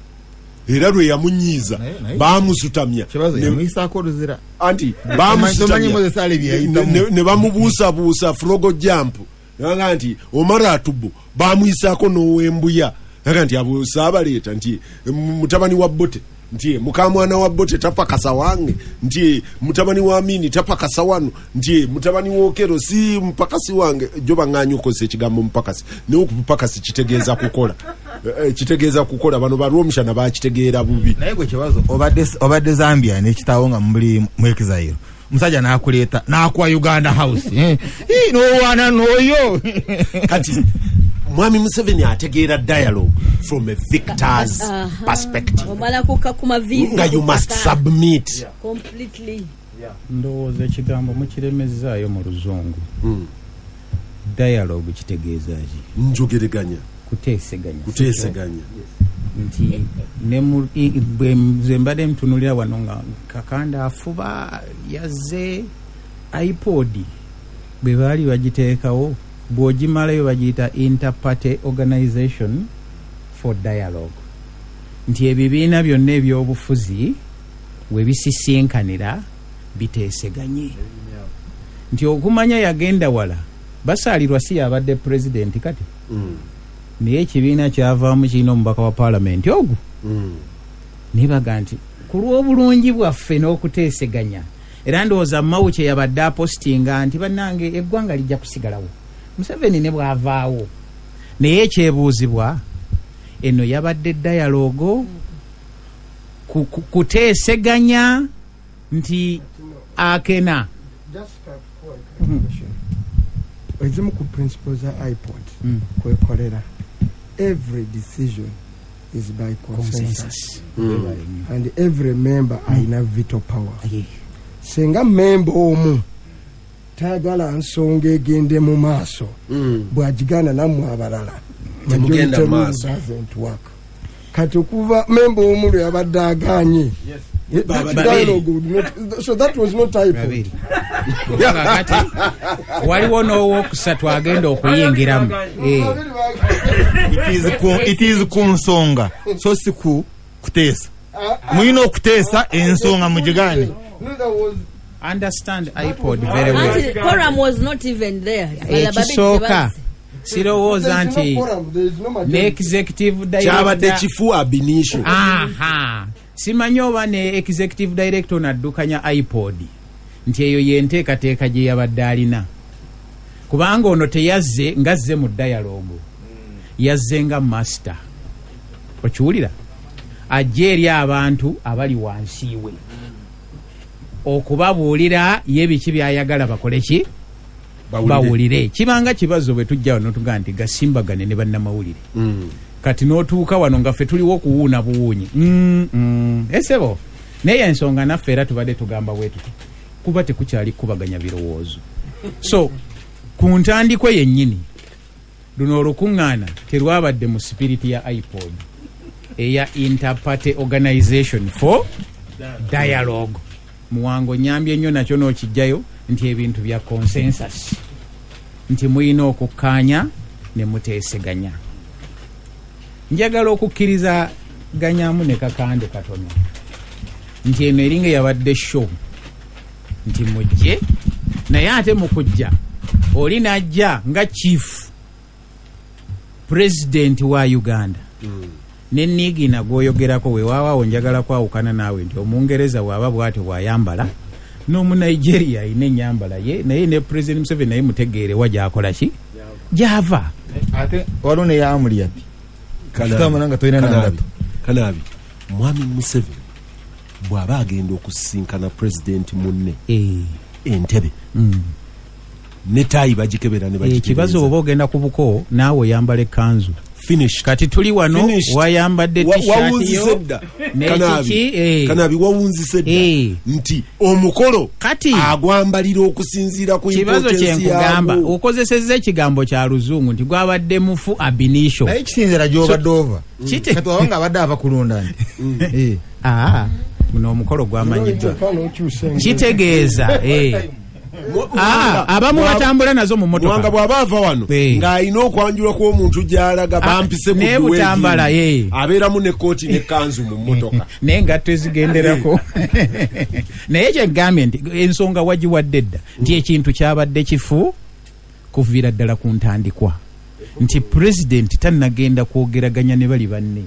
era lwe yamunyiiza bamusutamya. Kibazo yamuyisaako oluzira. Anti Tomanyi Moses Ali bye yayitamu. Ne bamubuusabuusa frog jump, naga nti Omar Atubu bamuyisaako n'owembuya, naga nti abo saabaleeta, nti mutabani wa Bote, nti mukamwana wa Bote tapakasa wange, nti mutabani wa Amini tapakasa wano, nti mutabani wokero si mupakasi wange. Jo baŋŋanya okukozesa ekigambo mupakasi, naye okupakasi kitegeeza kukola. Kitegeeza kukola. Bano balwomushana bakitegeera bubi. Naye gwe kibazo, obadde Zambia nekitaawo nga muli mu exile, omusajja n'akuleeta n'akuwa Uganda House. Ii, n'owaana n'oyo. Kati mwami Museveni ategeera dialogue from a victor's perspective. Omala kuka ku maviivi. Nga you must submit. Completely. Ndowooza ekigambo mukiremezaayo mu luzungu. Dialogue kitegeeza ki? Njogereganya. Kuteeseganya. Kuteeseganya. Nti ne bwe nze mbadde ntunulira wano nga Kakanda afuba yazze IPOD bwe baali bagiteekawo, bw'ogimalayo bagiyita Interparty Organization for Dialogue, nti ebibiina byonna ebyobufuzi we bisisinkanira biteeseganye. Nti okumanya yagenda wala, Basaalirwa si yabadde pulezidenti kati, naye ekibiina kyavaamu kirina omubaka wa paalamenti ogwo, naye baga nti ku lw'obulungi bwaffe n'okuteeseganya. Era ndowooza Mawu kye yabadde apostinga nti bannange, eggwanga lijja kusigalawo Museveni ne bw'avaawo. Naye ekyebuuzibwa, eno yabadde dialogue kuteeseganya nti akena Ezimu ku principles za IPOD kwekolera, every decision is by consensus, consensus. And every member ayina veto power. Singa member omu tayagala nsonga egende mu maaso, bw'agigaana nammwe abalala, Temugenda majority rule maaso. doesn't work. Kati okuva member omu lwe yabadde aganye, that dialogue would not, so that was not IPOD. Babiri. Kakati waliwo n'owokusatu agenda okuyingiramu. It is ku nsonga, so si ku kuteesa. Mulina okuteesa ensonga mugigaane. No, that was Understand IPOD very well. Anti quorum was not even there. Ekisooka, sirowooza There is no nti quorum, there is no ne majority. executive Kyabadde director kifu ab initio. Aha, simanyi oba ne executive director naddukanya IPOD nti eyo yenteekateeka gye yabadde alina, kubanga ono teyazze ngazze mu dialogue, yazze nga master. Okiwulira, ajja eri abantu abali wansi we okubabuulira ye biki byayagala bakole ki, bawulire. Kibanga kibazo bwe tujja wano tugaa nti gasimbagane ne bannamawulire. Kati n'otuuka wano nga ffe tuliwo okuwuuna buwuunyi. Esebo naye ensonga naffe era tubadde tugamba bwe tuti kuba tekukyali kukubaganya birowoozo. So ku ntandikwa yennyini, luno olukuŋŋaana terwabadde mu spirit ya IPOD eya Interparty Organization for Dialogue. Muwango nyambye nnyo nakyo n'okijjayo nti ebintu bya consensus, nti muyina okukkaanya ne muteeseganya. Njagala okukkiriza ganyamu ne Kakande katono nti eno eringa yabadde show nti mujje, naye ate mukujja oli najja nga chief president wa Uganda ne Niigina gwoyogerako. Wewaawaawo, njagala kwawukana naawe nti Omungereza bw'aba bw'atyo bw'ayambala, n'Omunigeria alina enyambala ye, naye ne President Museveni naye mutegeere wa gyakola ki, gyava. Ate waliwo neyamuli ati kitambula nga tolina nangato. Kanabi, mwami Museveni bw'aba agenda okusisinkana pulezidenti munne entebe ne taayi bagikebera ne Ekibazo, oba ogenda ku buko naawe oyambala ekkanzu. Finished. Kati tuli wano Finished. wayambadde t-shirt Wawunzise yo dda. n'ekiki, Kanabi, Kanabi, wawunzise dda nti omukolo Kati agwambalira okusinziira ku kibazo importance kyenkugamba, yaagwo. okozesezza ekigambo kya luzungu nti gwabadde mufu ab initio. Naye kisinzira gyobadde ova. Kite Kati waba nga abadde ava kulunda nti Aa, guno omukolo gwamanyiddwa. Okyusa engeri. Kitegeeza abamu batambula nazo mu Mwanga motoka. bw'aba ava wano ng'alina okwanjula kw'omuntu gy'alaga, bampise ku Ne Butambala, abeeramu ne kooti n'ekkanzu mu mmotoka. Naye engatto ezigenderako. Naye kyegambye nti ensonga wagiwadde dda nti ekintu kyabadde kifu kuviira ddala ku ntandikwa nti pulezidenti tannagenda kwogeraganya ne bali banne.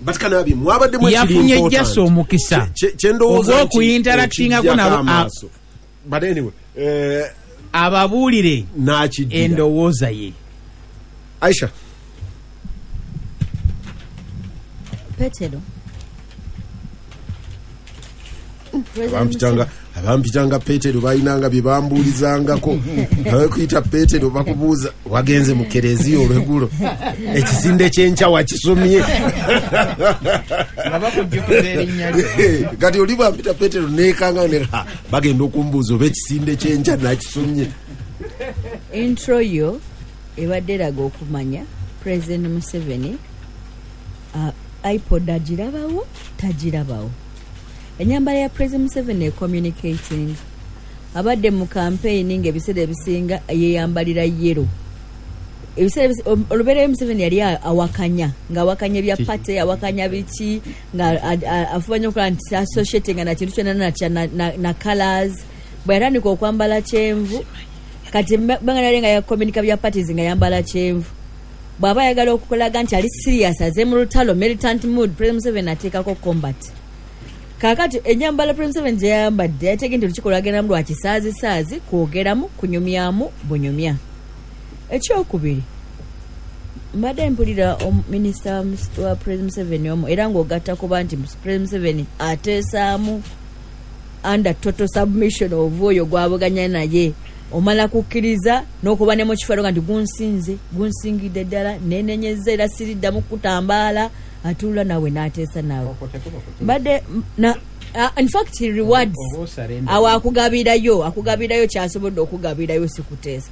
But Kanabi, mwabaddemu ekiri Yafunye important. jasa omukisa Kyendowooza nti ogw'okuyinteractingako nabo okiggyako amaaso. But anyway, ababuulire n'akiddira endowooza ye. Aisha. Petero. Abampitanga Petero balinanga bye bambuulizangako. Abakuyita Petero bakubuuza wagenze mu kereziya olwegulo, ekisinde kyenkya wakisomye. Nga bakujjukiza erinnya lyo. Kati oli bwampita Petero nekanga ne bagenda okumbuuza oba ekisinde kyenkya nakisomye. Intro yo ebadde eraga okumanya President Museveni IPOD agirabawo tagirabawo. Enyambala ya President Museveni ecommunicating. Abadde mu campaign ng'ebiseera ebisinga yeyambalira yellow. Ebiseera olubeerera Museveni yali awakanya, ng'awakanya ebya party, awakanya biki, nga afuba nnyo okulaba nti associating na kintu kyonna na colors. Bwe yatandika okwambala kyenvu, kati banga yali nga yakomunika bya parties nga yambala kyenvu. Bw'aba ayagala okukolaga nti ali serious, aze mu lutalo, militant mood, President Museveni ateekako combat. Kaakati enyambala President Museveni gye yayambadde yateege nti olukiiko lwagendamu lwa kisaazisaazi, kwogeramu, kunyumyamu bunyumya. Ekyokubiri, mbadde mpulira minisita wa President Museveni omu, era ng'ogatta kuba nti President Museveni ateesaamu under total submission of oyo gwabuganya naye, omala kukkiriza n'okuba ne mu kifo nga nti gunsinze, gunsingidde ddala, nenenyeza era siriddamu kutambaala, atuula naawe n'ateesa naawe. Mbadde na in fact he rewards awo, akugabirayo kyasobodde okugabirayo, si kuteesa.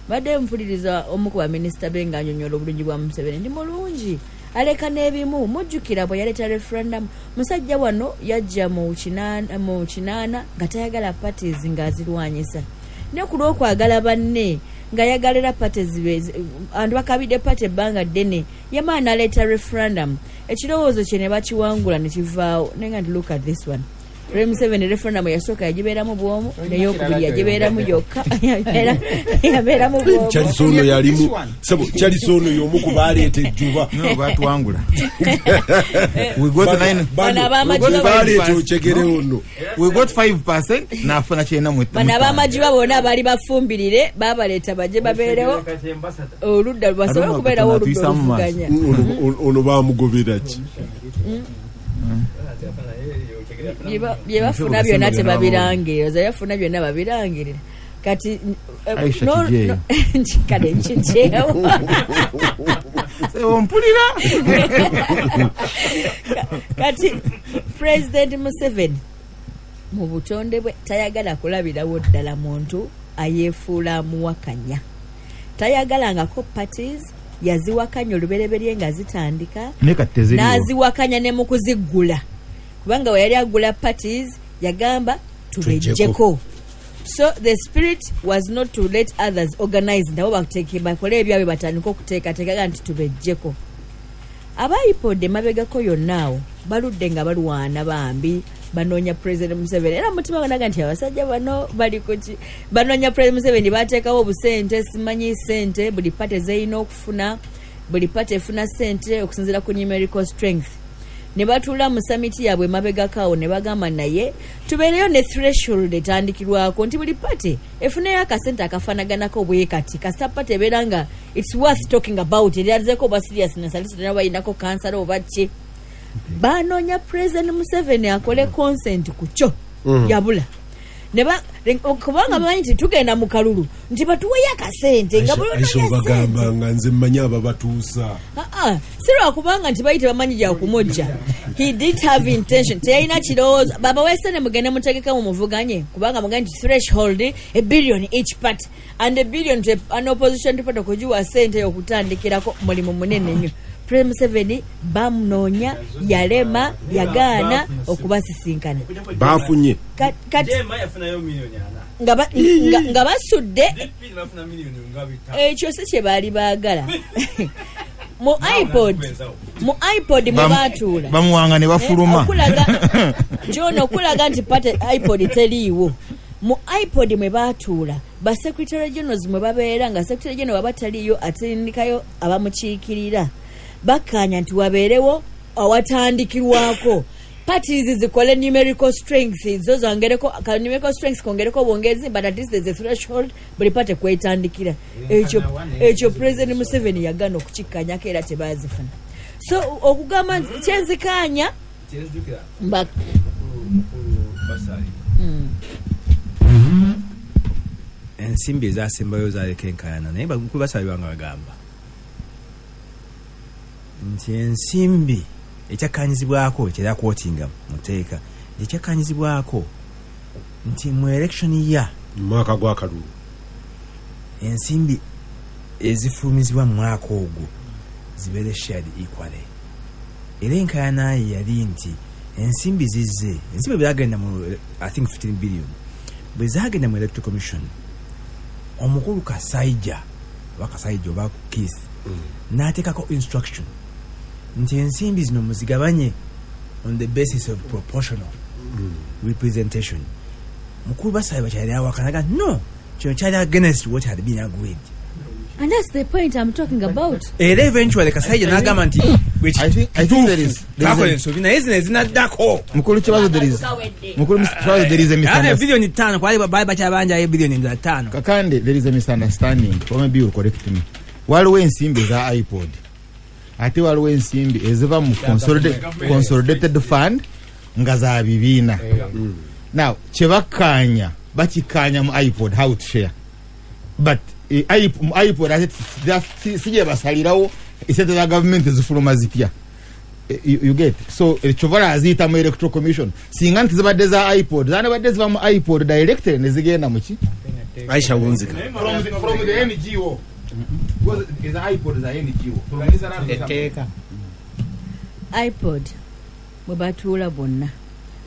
Mbadde mpuliriza omu ku baminisita be ng'anyonyola obulungi bwa Museveni, ndi mulungi, aleka n'ebimu. Mujjukira bwe yaleeta referendum, musajja wano yajja mu 80 nga tayagala parties, ng'azirwanyisa, ne ku lw'okwagala banne ng'ayagalira parties, abantu bakabidde party ebbanga ddene, yamala n'aleeta referendum, ekirowoozo kye ne bakiwangula ne kivaawo. Naye nga nti look at this one, Museveni referendum yasooka yagibeeramu bwomu, neyokubiri yagibeeramu yokka, yabeeramu bwomu. Charles ono yalimu sebo, Charles ono y'omu ku baleeta ejjuba. No, batuwangula. We got nine. Bano ab'amajiba baleeta okyegere ono. We got 5% nafuna kyenda mu Bano ab'amajiba bonna baali bafumbirire, babaleeta bajje babeerewo oludda basobole okubeerawo oludda Tuyisaamu maaso. oluvuganya. Ono bamugobera ki? Bye bafuna byonna tebabirangirira, ze bafuna byonna babirangirira. Kati Aisha, kijeeyo. Kale nkijeewo. Ompulira. Kati President Museveni mu butonde bwe tayagala kulabirawo ddala muntu ayeefuula amuwakanya. Tayagalangako parties, yaziwakanya olubereberye nga zitandika, Naye kati teziriwo. n'aziwakanya ne mu kuziggula, kubanga we yali agula parties yagamba tubejjeko. So the spirit was not to let others organize nabo bakole ebyabwe, batandike okuteekateeka nti tubejjeko. Aba IPOD emabegako yonna awo baludde nga balwana, bambi banoonya President Museveni, era mutima ganaga nti abasajja bano bali kuki? Banoonya President Museveni. Bateekawo obusente, simanyi sente buli party zerina okufuna, buli party efuna sente okusinziira ku numerical strength. Ne batuula mu summit yaabwe emabegako awo ne bagamba, naye tubeereyo ne threshold etandikirwako nti buli party efuneyo akasente akafaanaganako bwe kati, kasita party ebeera nga it's worth talking about, erazeko oba seriousness, at least bayinako kansala oba ki. Banoonya President Museveni akole consent ku kyo, yabula. Kubanga bamanyi nti tugenda mu kalulu, nti batuweyo akasente nga buli Aisha, onoonya obagamba sente. nga nze mmanyi ababatuusa. Ah, ah, si lwakubanga nti bayi tebamanyi gyakumujja. He didn't have intention, teyalina kirowoozo babawe sente mugende mutegeke mumuvuganye, kubanga mugende nti threshold a billion each party, and a billion to an opposition party okugiwa sente okutandikirako mulimu munene nnyo. President Museveni bamunoonya, yalema, yagaana okubasisinkana. Bafunye. Kati Jema yafunayo miliyoni 40. nga basudde DP ne bafuna miliyoni nga 5. Ekyo si kye baali baagala. Mu IPOD, mu IPOD mwe baatuula Bamuwanga ne bafuluma. Okulaga John, okulaga nti party IPOD teriiwo, mu IPOD mwe baatuula ba secretary generals mwe babeera, nga secretary general waba taliiyo atindikayo abamukiikirira. Bakkaanya nti wabeerewo awatandikirwako parties zikole numerical strength, zo zongereko ka numerical strength, kongereko bwongezi, but at least there's a threshold buli party kwetandikira. Ekyo President Museveni yagaana okukikkanyako, era tebazifuna. So okugamba nti kyenzikaanya Kyenzijukira mba mukulu Basali. Ensimbi ezasembayo zaleka enkayana, naye mukulu Basali banga bagamba nti ensimbi ekyakkanyizibwako kyera kwotinga mu tteeka, nti ekyakkanyizibwako nti mu election year, mu mwaka gw'akalulu, ensimbi ezifulumizibwa mu mwaka ogwo zibeere shared equally. Era enkayana ye yali nti ensimbi zizze, ensimbi bwe zagenda mu, I think, 15 billion, bwe zagenda mu Electoral Commission, omukulu Kasaija oba Kasaija oba Keith n'ateekako instruction nti ensimbi zino muzigabanye on the basis of proportional representation. Mukulu Basabe bakyali awakanaga, no, kino kyali against what had been agreed. And that's the point I'm talking about. Era eventually Kasaija n'agamba nti I think there is bakola ensobi, naye zino ezinaddako. Mukulu Kibazo, there is, mukulu Kibazo, there is a misunderstanding. Biliyoni 5 kwali baali bakyabanjayo biliyoni endala 5. Kakande, there is a misunderstanding, or maybe you'll correct me. Waliwo ensimbi eza IPOD, ate waliwo ensimbi eziva mu consolidated fund nga za bibiina. Now kyebakkaanya, bakikkaanya mu IPOD how to share, but mu IPOD ate si gye basalirawo esente za gavumenti zifuluma zitya. You get? So kyova aziyita mu Electoral Commission. Singa nti zibadde za IPOD, zandibadde ziva mu IPOD directly ne zigenda muki. Aisha, wunzika. From the NGO. Because eza IPOD za NGO. From Etteeka. IPOD bwe batuula bonna,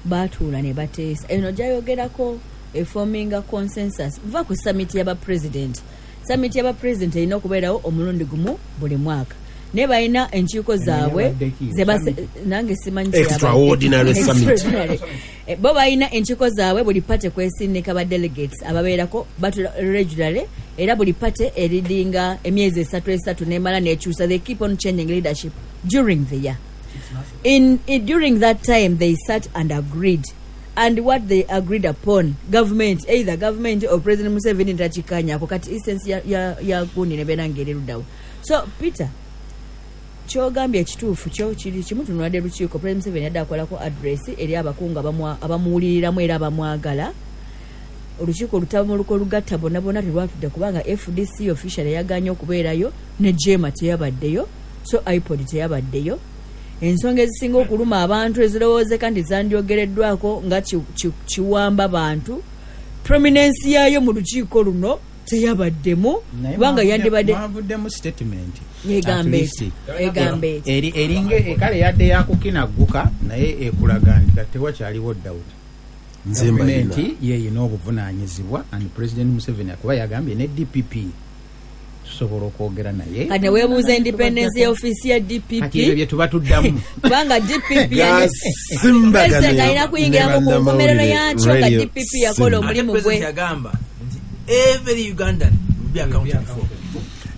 batuula ne bateesa. Eno gyayogerako eforminga consensus va ku summit y'abapresident. Summit y'abapresident erina okubeerawo omulundi gumu buli mwaka, naye balina enkiiko zaabwe. Yabadde ki? Nange simanyi. Extraordinary summit. Extraordinary. Bo balina enkiiko zaabwe, buli party kwesindika ba delegates ababeerako, batula regularly, era buli party eridinga emyezi esatu esatu nemala nekyusa. They keep on changing leadership during the year. In during that time they sat and agreed, and what they agreed upon, government, either government or President Museveni takikanyako. Kati essence ya gundi nebeera ngeri luddawo. So Peter, kyogambye ekituufu kyo kiri kimu. Tunwadde lukiiko, President Museveni yadde akolako address eri abakungu abamuwuliriramu era abamwagala. Olukiiko olutabaluko olugatta bonna bonna terwatudde kubanga FDC official yaganye okubeerayo, ne JEEMA teyabaddeyo, so IPOD teyabaddeyo. Ensonga ezisinga okuluma abantu ezirowoozeka nti zandyogereddwako nga kiwamba bantu, prominence yaayo mu lukiiko luno teyabaddemu, kubanga yandibadde Mwavuddemu statement. Egamba At eti least. Egamba eti Eringa ekale yadde yakukinagguka, naye ekulaga nti kati tewakyaliwo doubt. Nze mbalina. Gavumenti yeyina obuvunaanyizibwa and President Museveni, akuba yagambye ne DPP tusobola okwogera naye. Kati neweebuuza independence ya ofiisi ya Kati ebyo DPP, bye tuba tuddamu. Kubanga DPP Gasimbagane President alina kuyingiramu ku nkomerero yakyo nga Radio DPP yakola Simba. omulimu Ate gwe. President yagamba nti every Ugandan will be accounted for.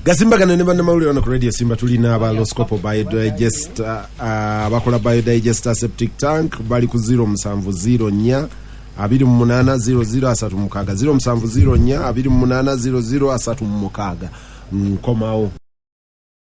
Gasimbagane ne bannamawulire wano ku Radio Simba. Tulina aba Loscopo Biodigester, abakola biodigester septic tank. Bali ku 0704 28 00 36, 0704 28 00 36. Nkomawo.